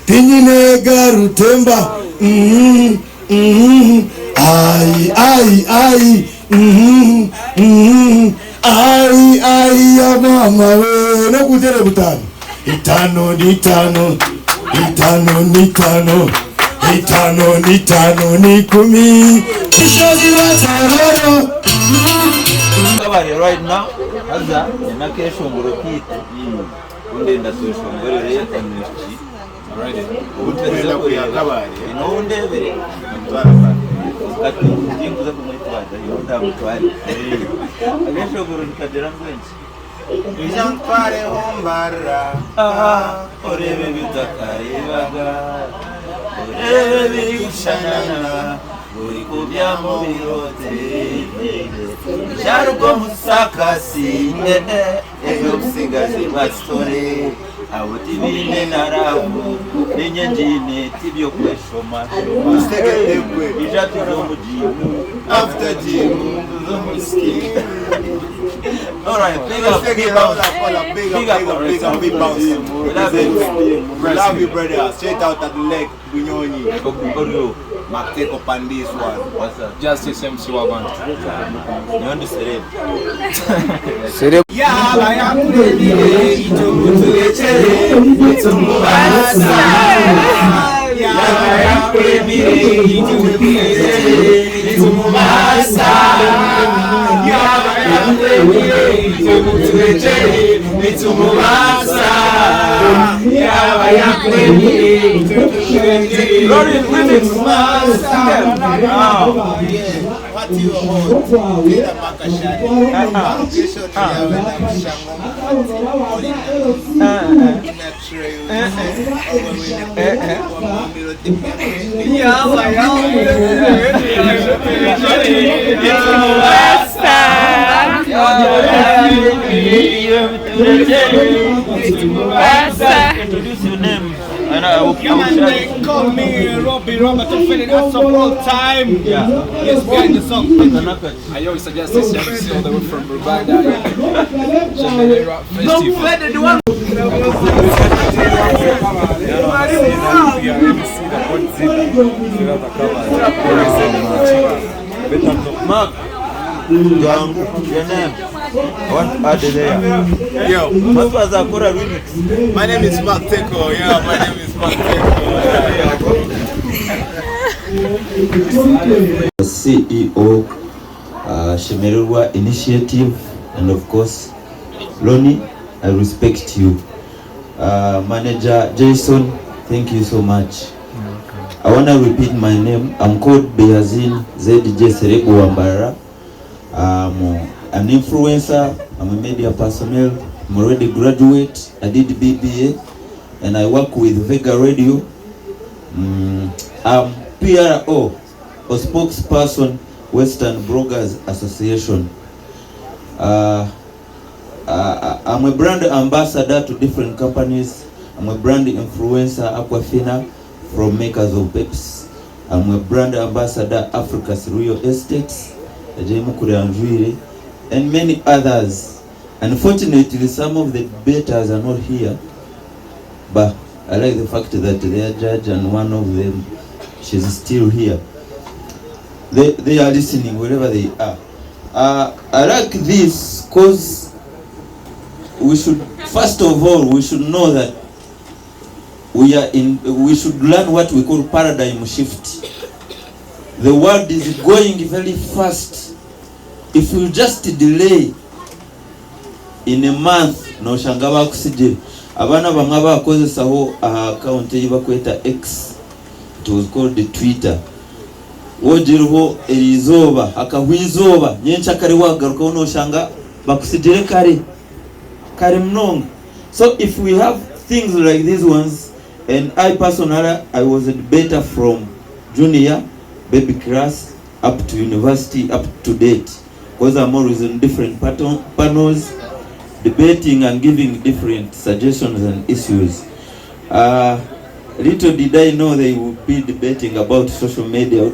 tinyinega rutemba ai ai ai ai ai ya mama we nokutera butano itano nitano itano nitano itano nitano ni kumi rushozi rwa tororo Kabare right now haza nyina keshongoro kitu ndenda tweshongorere omwishiki Obu tukwenda kwiha Kabale Ija nkutwareho Mbarara Oreebe ebi otakareebaga, oreebe ebirikushanana, orikubyama obiroote. Ija ruga omu sakasi, eby'obutsigazi bwa kitore, abo tibaine na raavu, niinye ngiine tiby'okweshomashoma. Ija tuze omu jiimu, After gym, tuze omu ski. Alright, big up, big Big up, up, big up, big up, big up, big bounce. Love We love you, brother. Straight out at the lake, Bunyonyi. Mark, take up on this one. What's up? Justice MC Wabantu. Nyondi Celeb. Yaba yakuremire icyo muturekere nitumubasa Yaba yakuremire icyo muturekere nitumubasa Yaba yakuremire icyo muturekere nitumubasa Yaba yakuremire icyo muturekere nitumubasa. Introduce your name. And I will Yeah, man, they call me Robbie Robert Offended as of all time. Yeah. Yes, behind the song. Ayo, it's Justice MC all the way from Rwanda. Shemelera Festival. Mark, your name. I want to add there. Yo. What was Akura remix? My name is Mark Teko. Yeah, my name is Mark Teko. CEO, Shemererwa Initiative, and of course, Lonnie, I respect you. Manager Jason, thank you so much. I want to repeat my name. I'm called Behazin ZJ Serebu Wambara. I'm an influencer, I'm a media personnel, I'm already graduate, I did BBA, and I work with Vega Radio. I'm PRO, or spokesperson, Western Bloggers Association. I'm a brand ambassador to different companies. I'm a brand influencer, Aquafina, from Makers of Peps. I'm a brand ambassador, Africa's Real Estates, Ajay Mukuri and many others. Unfortunately, some of the debaters are not here, but I like the fact that their judge and one of them, she's still here. They are listening wherever they are. I like this because we should, first of all, we should know that we are in, we should learn what we call paradigm shift. The world is going very fast. If you just delay in a month, noshanga bakusigire. Abaana bamwe abakozesaho aha account ei bakweta X, it was called Twitter. Wogiriho erizooba, hakahwa izooba, nyenkyakare wagarukaho noshanga bakusigire kare. Kare munonga. So if we have things like these ones, and I personally, I was a debater from junior, baby class, up to university, up to date. Because I'm always in different panels, debating and giving different suggestions and issues. Little did I know they would be debating about social media. I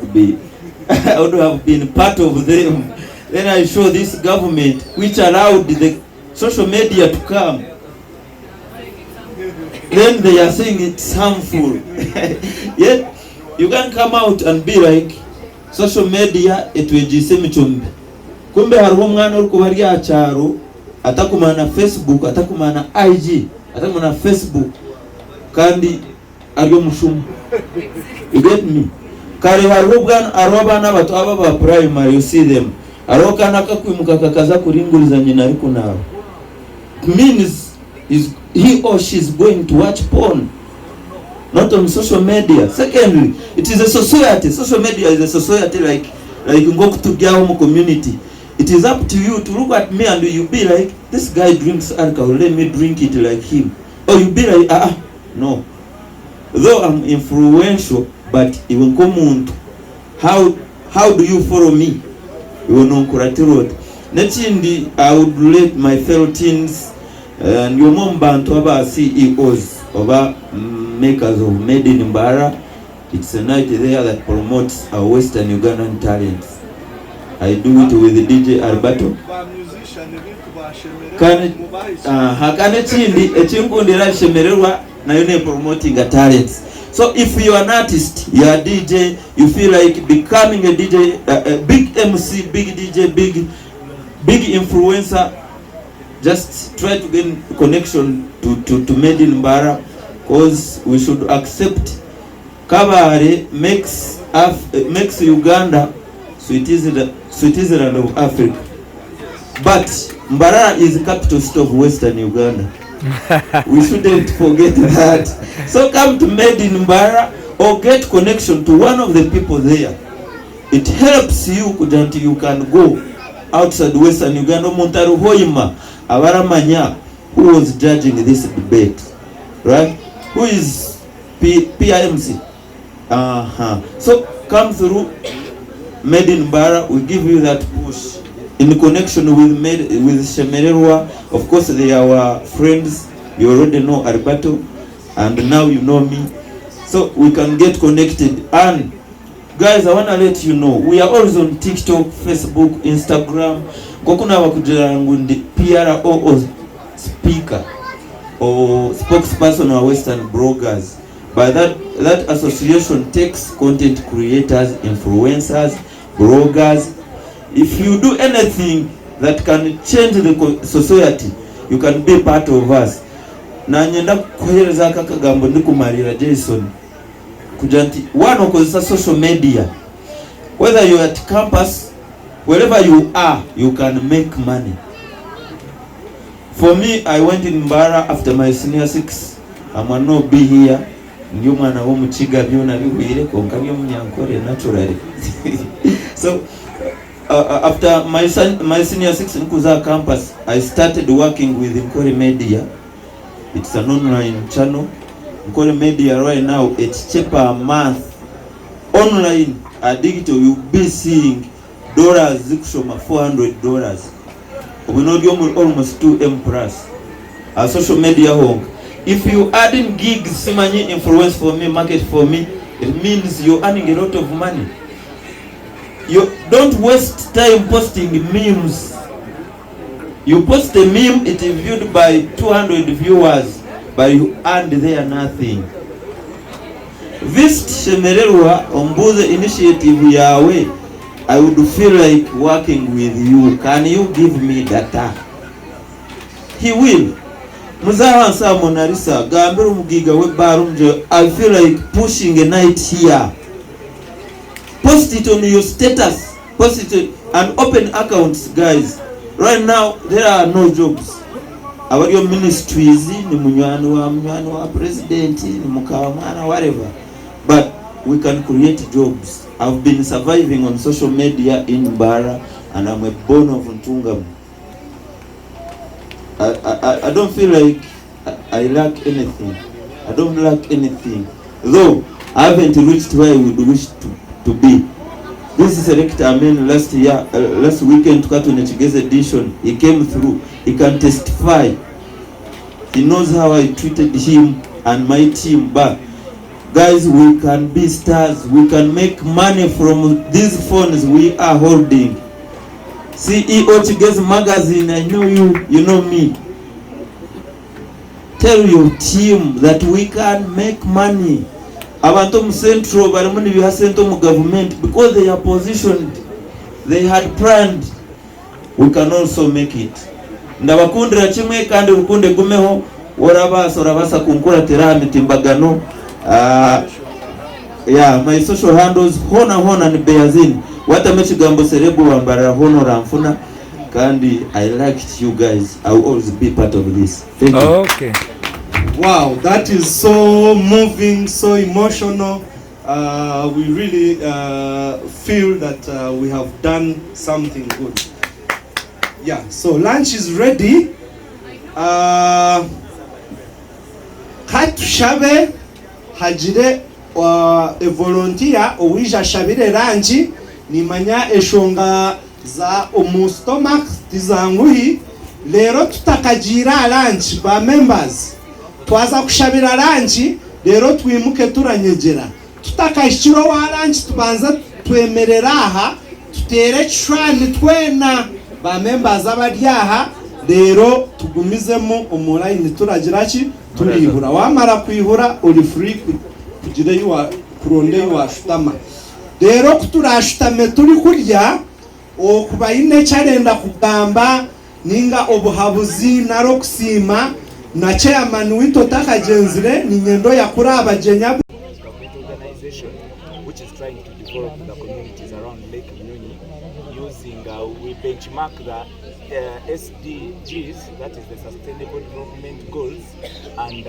would have been part of them. Then I saw this government, which allowed the social media to come. Then they are saying it's harmful. Yet, you can come out and be like, social media etwegyise emicwe mibi. Kumbe hariho omwana orikuba ari aha kyaro atakumanya Facebook, atakumanya IG, atakumanya Facebook, kandi ari omushuma. You get me? Kare hariho obwana, hariho abaana bato aba aba primary, you see them. Hariho akaana kakwimuka kakaza kuringuriza nyina arikunaaba. It means he or she is going to watch porn. Not on social media. Secondly, it is a society. Social media is a society like like nk'oku turi aho omu community. It is up to you to look at me and you be like, this guy drinks alcohol, let me drink it like him. Or you be like, ah, ah, no. Though I'm influential, but iwe nk'omuntu, how, how do you follow me? Iwe nonkuratira ota? N'ekindi, I would let my fellow teens, eh, ndi omwe omu bantu aba CEOs oba makers of Made in Mbarara. It's a night there that promotes our Western Ugandan talents. I do it with DJ Alberto. Kandi aha kandi ekindi ekinkundira Shemererwa nayo ne promoting talents. So if you are an artist, you are a DJ, you feel like becoming a DJ, a big MC, big DJ, big big influencer, just try to gain connection to, to, to Made in Mbara because we should accept Kabale makes, Af makes Uganda Switzerland, Switzerland of Africa. But Mbarara is the capital city of Western Uganda. We shouldn't forget that. So come to Made in Mbarara or get connection to one of the people there. It helps you kugira nti you can go outside Western Uganda omuntu ari Hoima abaramanya who was judging this debate. Right? Who is P PIMC? Uh-huh. So come through Made in Mbarara, we give you that push. In connection with Made, with Shemererwa, of course they are our friends. You already know Alberto, and now you know me. So we can get connected. And guys, I wanna let you know, we are always on TikTok, Facebook, Instagram. Nk'oku naaba kugira ngu ndi PRO speaker or spokesperson wa Western Bloggers. But that, that association takes content creators, influencers, bloggers. If you do anything that can change the society, you can be part of us. Nanye ndakukuhereza aka kagambo ndikumarira Jason kugira nti one okozesa social media whether you are at campus wherever you are you can make money. For me I went in Mbarara after my senior 6 I'm a no be here ndi omwana w'omukiga byona bihwire kwonka by'omunyankore naturally so after my, son, my senior 6 nkuza aha campus I started working with Nkore Media it's an online channel Nkore Media right now ekikye per month online a digital you'll be seeing dollars zikushoma 400 dollars obwe nori omuri almost 2M plus aha social media honka if you add in gigs simanyi influence for me market for me it means you're earning a lot of money you don't waste time posting memes you post a meme it is viewed by 200 viewers but you earned there nothing Visit Shemererwa ombuuze initiative yaawe I would feel like working with you can you give me data he will muze ahansi aha Monalisa gambira omugaiga w'ebaara omugye I feel like pushing a night here post it on your status post it and open accounts guys right now there are no jobs abari omu ministries ni munywani wa munywani wa president ni mukamwana whatever but we can create jobs I've been surviving on social media in Mbarara and I'm a born of Ntungamo I, I, I don't feel like I, I lack anything I don't lack anything though I haven't reached where I would wish to, to be this selector Amen last year last weekend tukaba twine Kigezi edition he came through he can testify he knows how I treated him and my team but guys we can be stars we can make money from these phones we are holding CEO Kigezi magazine I know you you know me Tell your team that we can make money. Abantu omu central barimu nibiha sente omu government because they are positioned, they had planned. We can also make it. Ndabakundira kimwe kandi rukundo egumeho orabaasa orabaasa kunkuratira aha mitimbagano uh, yeah, my social handles hona hona ni Beyazin watamu ekigambo serebu wambarara hona oranfuna kandi I liked you guys I will always be part of this. Thank you. Okay. Wow, that is so moving, so emotional. We really feel that we have done something good. Yeah, so lunch is ready. Katushabe hagire a volunteer owaija ashabire lunch. Nimanya eshonga za omu stomach tizanguhi. Reero tutakagiire aha lunch ba members twaza kushabira lunch reero twimuke turanyegyera. Tutakahikire owa lunch tubanze twemerere aha tuteere ekishushani twena ba members abari aha reero tugumizemu omu line turagira ki? Turaihura. Wamara kwihura ori free kugira ei kuronda ei washutama. Reero ku turaashutame turikurya, okuba aine eki arenda kugamba nainga obuhabuzi nari okusiima, na chairman waitu otakagyenzire, niinyenda oyakure aha bagyenyi abu. Government organization which is trying to develop the communities around Lake Bunyonyi using we benchmark the SDGs, that is the Sustainable Development Goals, and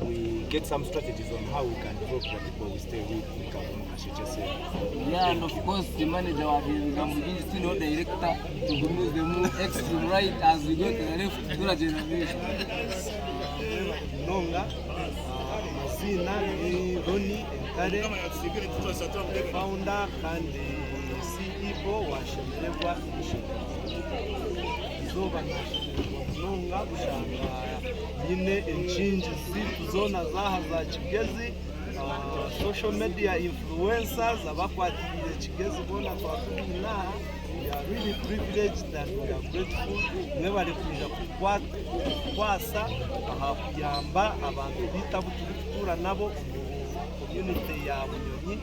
we get some strategies on how we can develop the people we stay with in Kavumu Kashekye Cell. Yeah, and of course the manager wa ebigambo bingi twineho director tugumizemu extreme right as we go to the left turagyenda maisho. Munonga amaziina ni Ronnie Entare founder kandi CEO wa Shemererwa Initiative. Eizooba nashemererwa munonga kushanga nyine enkingi zaitu zoona zaaha za Kigezi, social media influencers abakwatiriire Kigezi boona twatubaine aha. We are really privileged and we are grateful. Mwebare kwija kutukwasa aha kuyamba abantu baitu abu turikutuura nabo omu community ya Bunyonyi.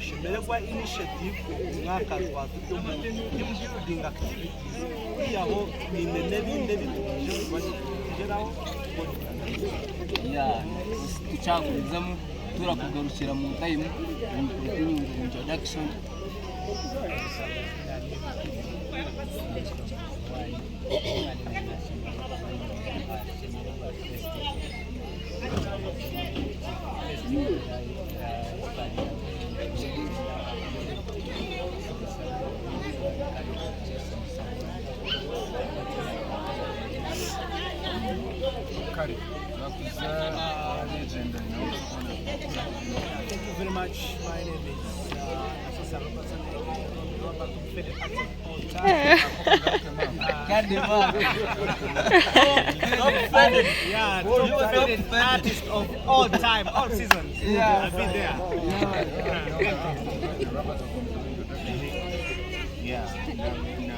Shemererwa Initiative ogu mwaka twaba turi omu team building activities kwihaho twine n'ebindi ebi turiije kuba nitugyeraho. Yeah, tukyagumizamu turakugarukira mu time we continue with the introduction. Thank you very much. My name is Assessor Robertson, aka Robert Fede Arts of All Time. Yeah, top faded artist of all time, all seasons. Yeah. I'll be there. Yeah, na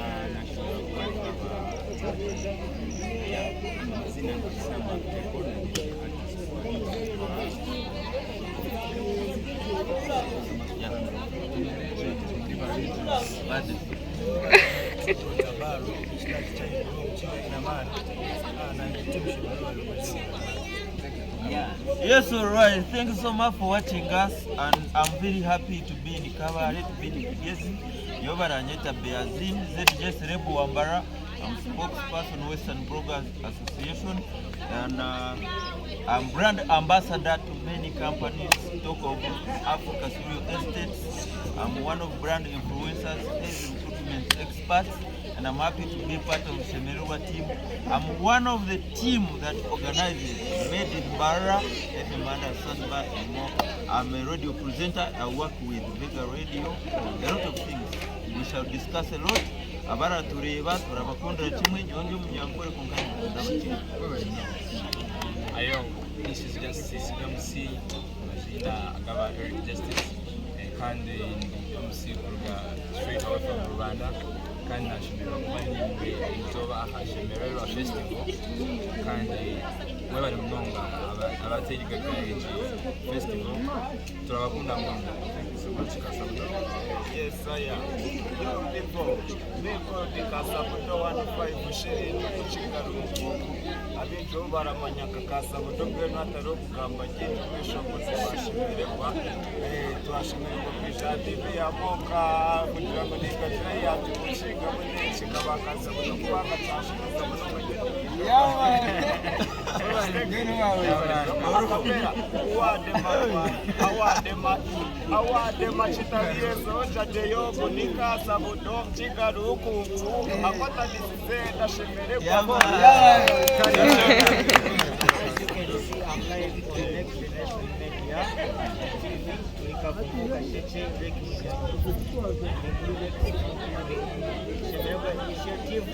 amazina Yes, all right. Thank you so much for watching us, and I'm very happy to be in Kabale, to be in Kigezi. Yobaranyeta Beazin, ZJ Serebu Wambara. I'm spokesperson Western Bloggers Association, and I'm brand ambassador to many companies. Talk of Africa Real Estates. I'm one of brand influencers, sales recruitment experts, and I'm happy to be part of Shemererwa team. I'm one of the team that organizes Made in Mbarara, FM Manda, Sandbar, and more. I'm a radio presenter. I work with Vega Radio, a lot of things. We shall discuss a lot. Abaratureeba turabakundira kimwe, nyowe ndi omunyankore kwonka ninkunda abakiga. Ayo, this is Justice MC, amazina agaba Eric Justice, kandi ndi MC kuruga straight away from Rubanda, kandi nashemererwa kuba nimwe erizooba aha Shemererwa Festival, kandi mwebare munonga abateegaga egi festival, turabakunda munonga. Thank you so much, Kasabuto. Yes, I am. You people, me call the Kasabuto 15 shilling kuchigaruko. Abintu bo baramanya ka Kasabuto mbwenu hatariho kugamba bingi kweshongoza twashemererwa. Twashemererwa kwija aha TV ya Moka kugira ngu ninkagire yatukushingamu n'enki nka ba Kasabuto kubanga twashemeza munonga. As you can see, I'm live on Next Generation Media TV. Tuli Kashekye, Lake Shemererwa Initiative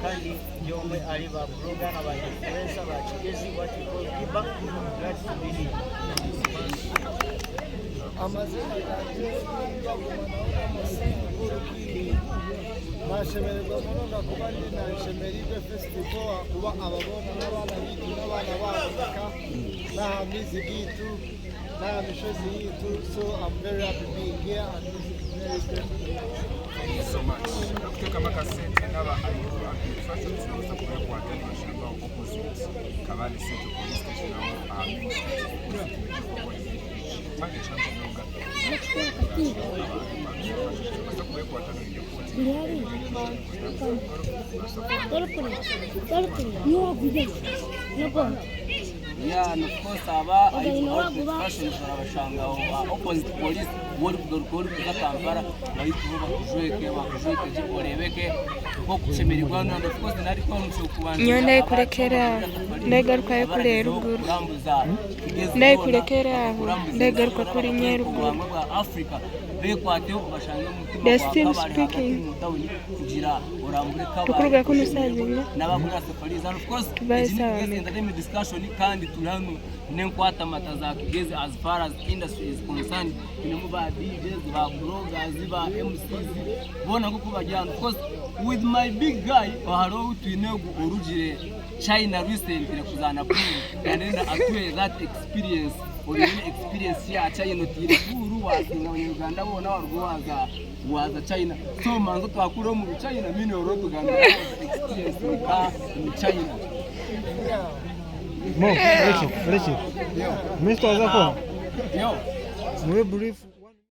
kandi byomwe ari ba blogger na ba influencer ba Kigezi, what we call Kiba. Glad to be here. Amazina ganje Bagumanaho Musingi, nashemererwa munonga kuba ndi nashemereirwe festival kuba ababona n'abaana bitu n'abaana b'Afrika n'aha mizi gitu n'aha mishozi yitu, so I'm very happy being here and this is very great. Thank you so much. Kutoka makasente ngaba Ayubu Fashion tunaweza kuwekwa ndani ya shamba opposite Kabale Central Police Station au Main Street opposite Mange changu nonga. Tunaweza kuwekwa tano Yeah, and of course aba Ayubu Outfit Fashion barabashanga aho opposite police wori kugaruka ori kuza Kampala bahita bakujweke bakujweke gye orebeke nk'okushemererwa, and of course nari konse okubanza. Nyowe ndayikurekera aho, ndagarukayo kuriya eruguru, ndayikurekera aho, ndagaruka kuri nyeruguru. Bwa Africa bekwateho obashange omutima. They're Gwa still Kabale hagati speaking. mu tawuni kugira orambure Kabale Tukuruga kunu saazinga n'abakora safari, and of course tubaye eki ni saawa Kigezi meka. Entertainment Discussion, kandi turi hano n'enkwata mata za Kigezi as far as industry is concerned. Twinemu ba DJs, ba bloggers, ba MCs boona nk'oku bari hano. Of course with my big guy hariho twine ogu orugire China recently kuzaana pool, and then atuhe that experience, oine experience ya China, otiire pool wasinga abanyarwanda boona waruga waza China. So manza twakura omu China mine oro tugambira experience nka mu China. Mo, Richard, Richard. Mr. Azako, Yo. mube brief.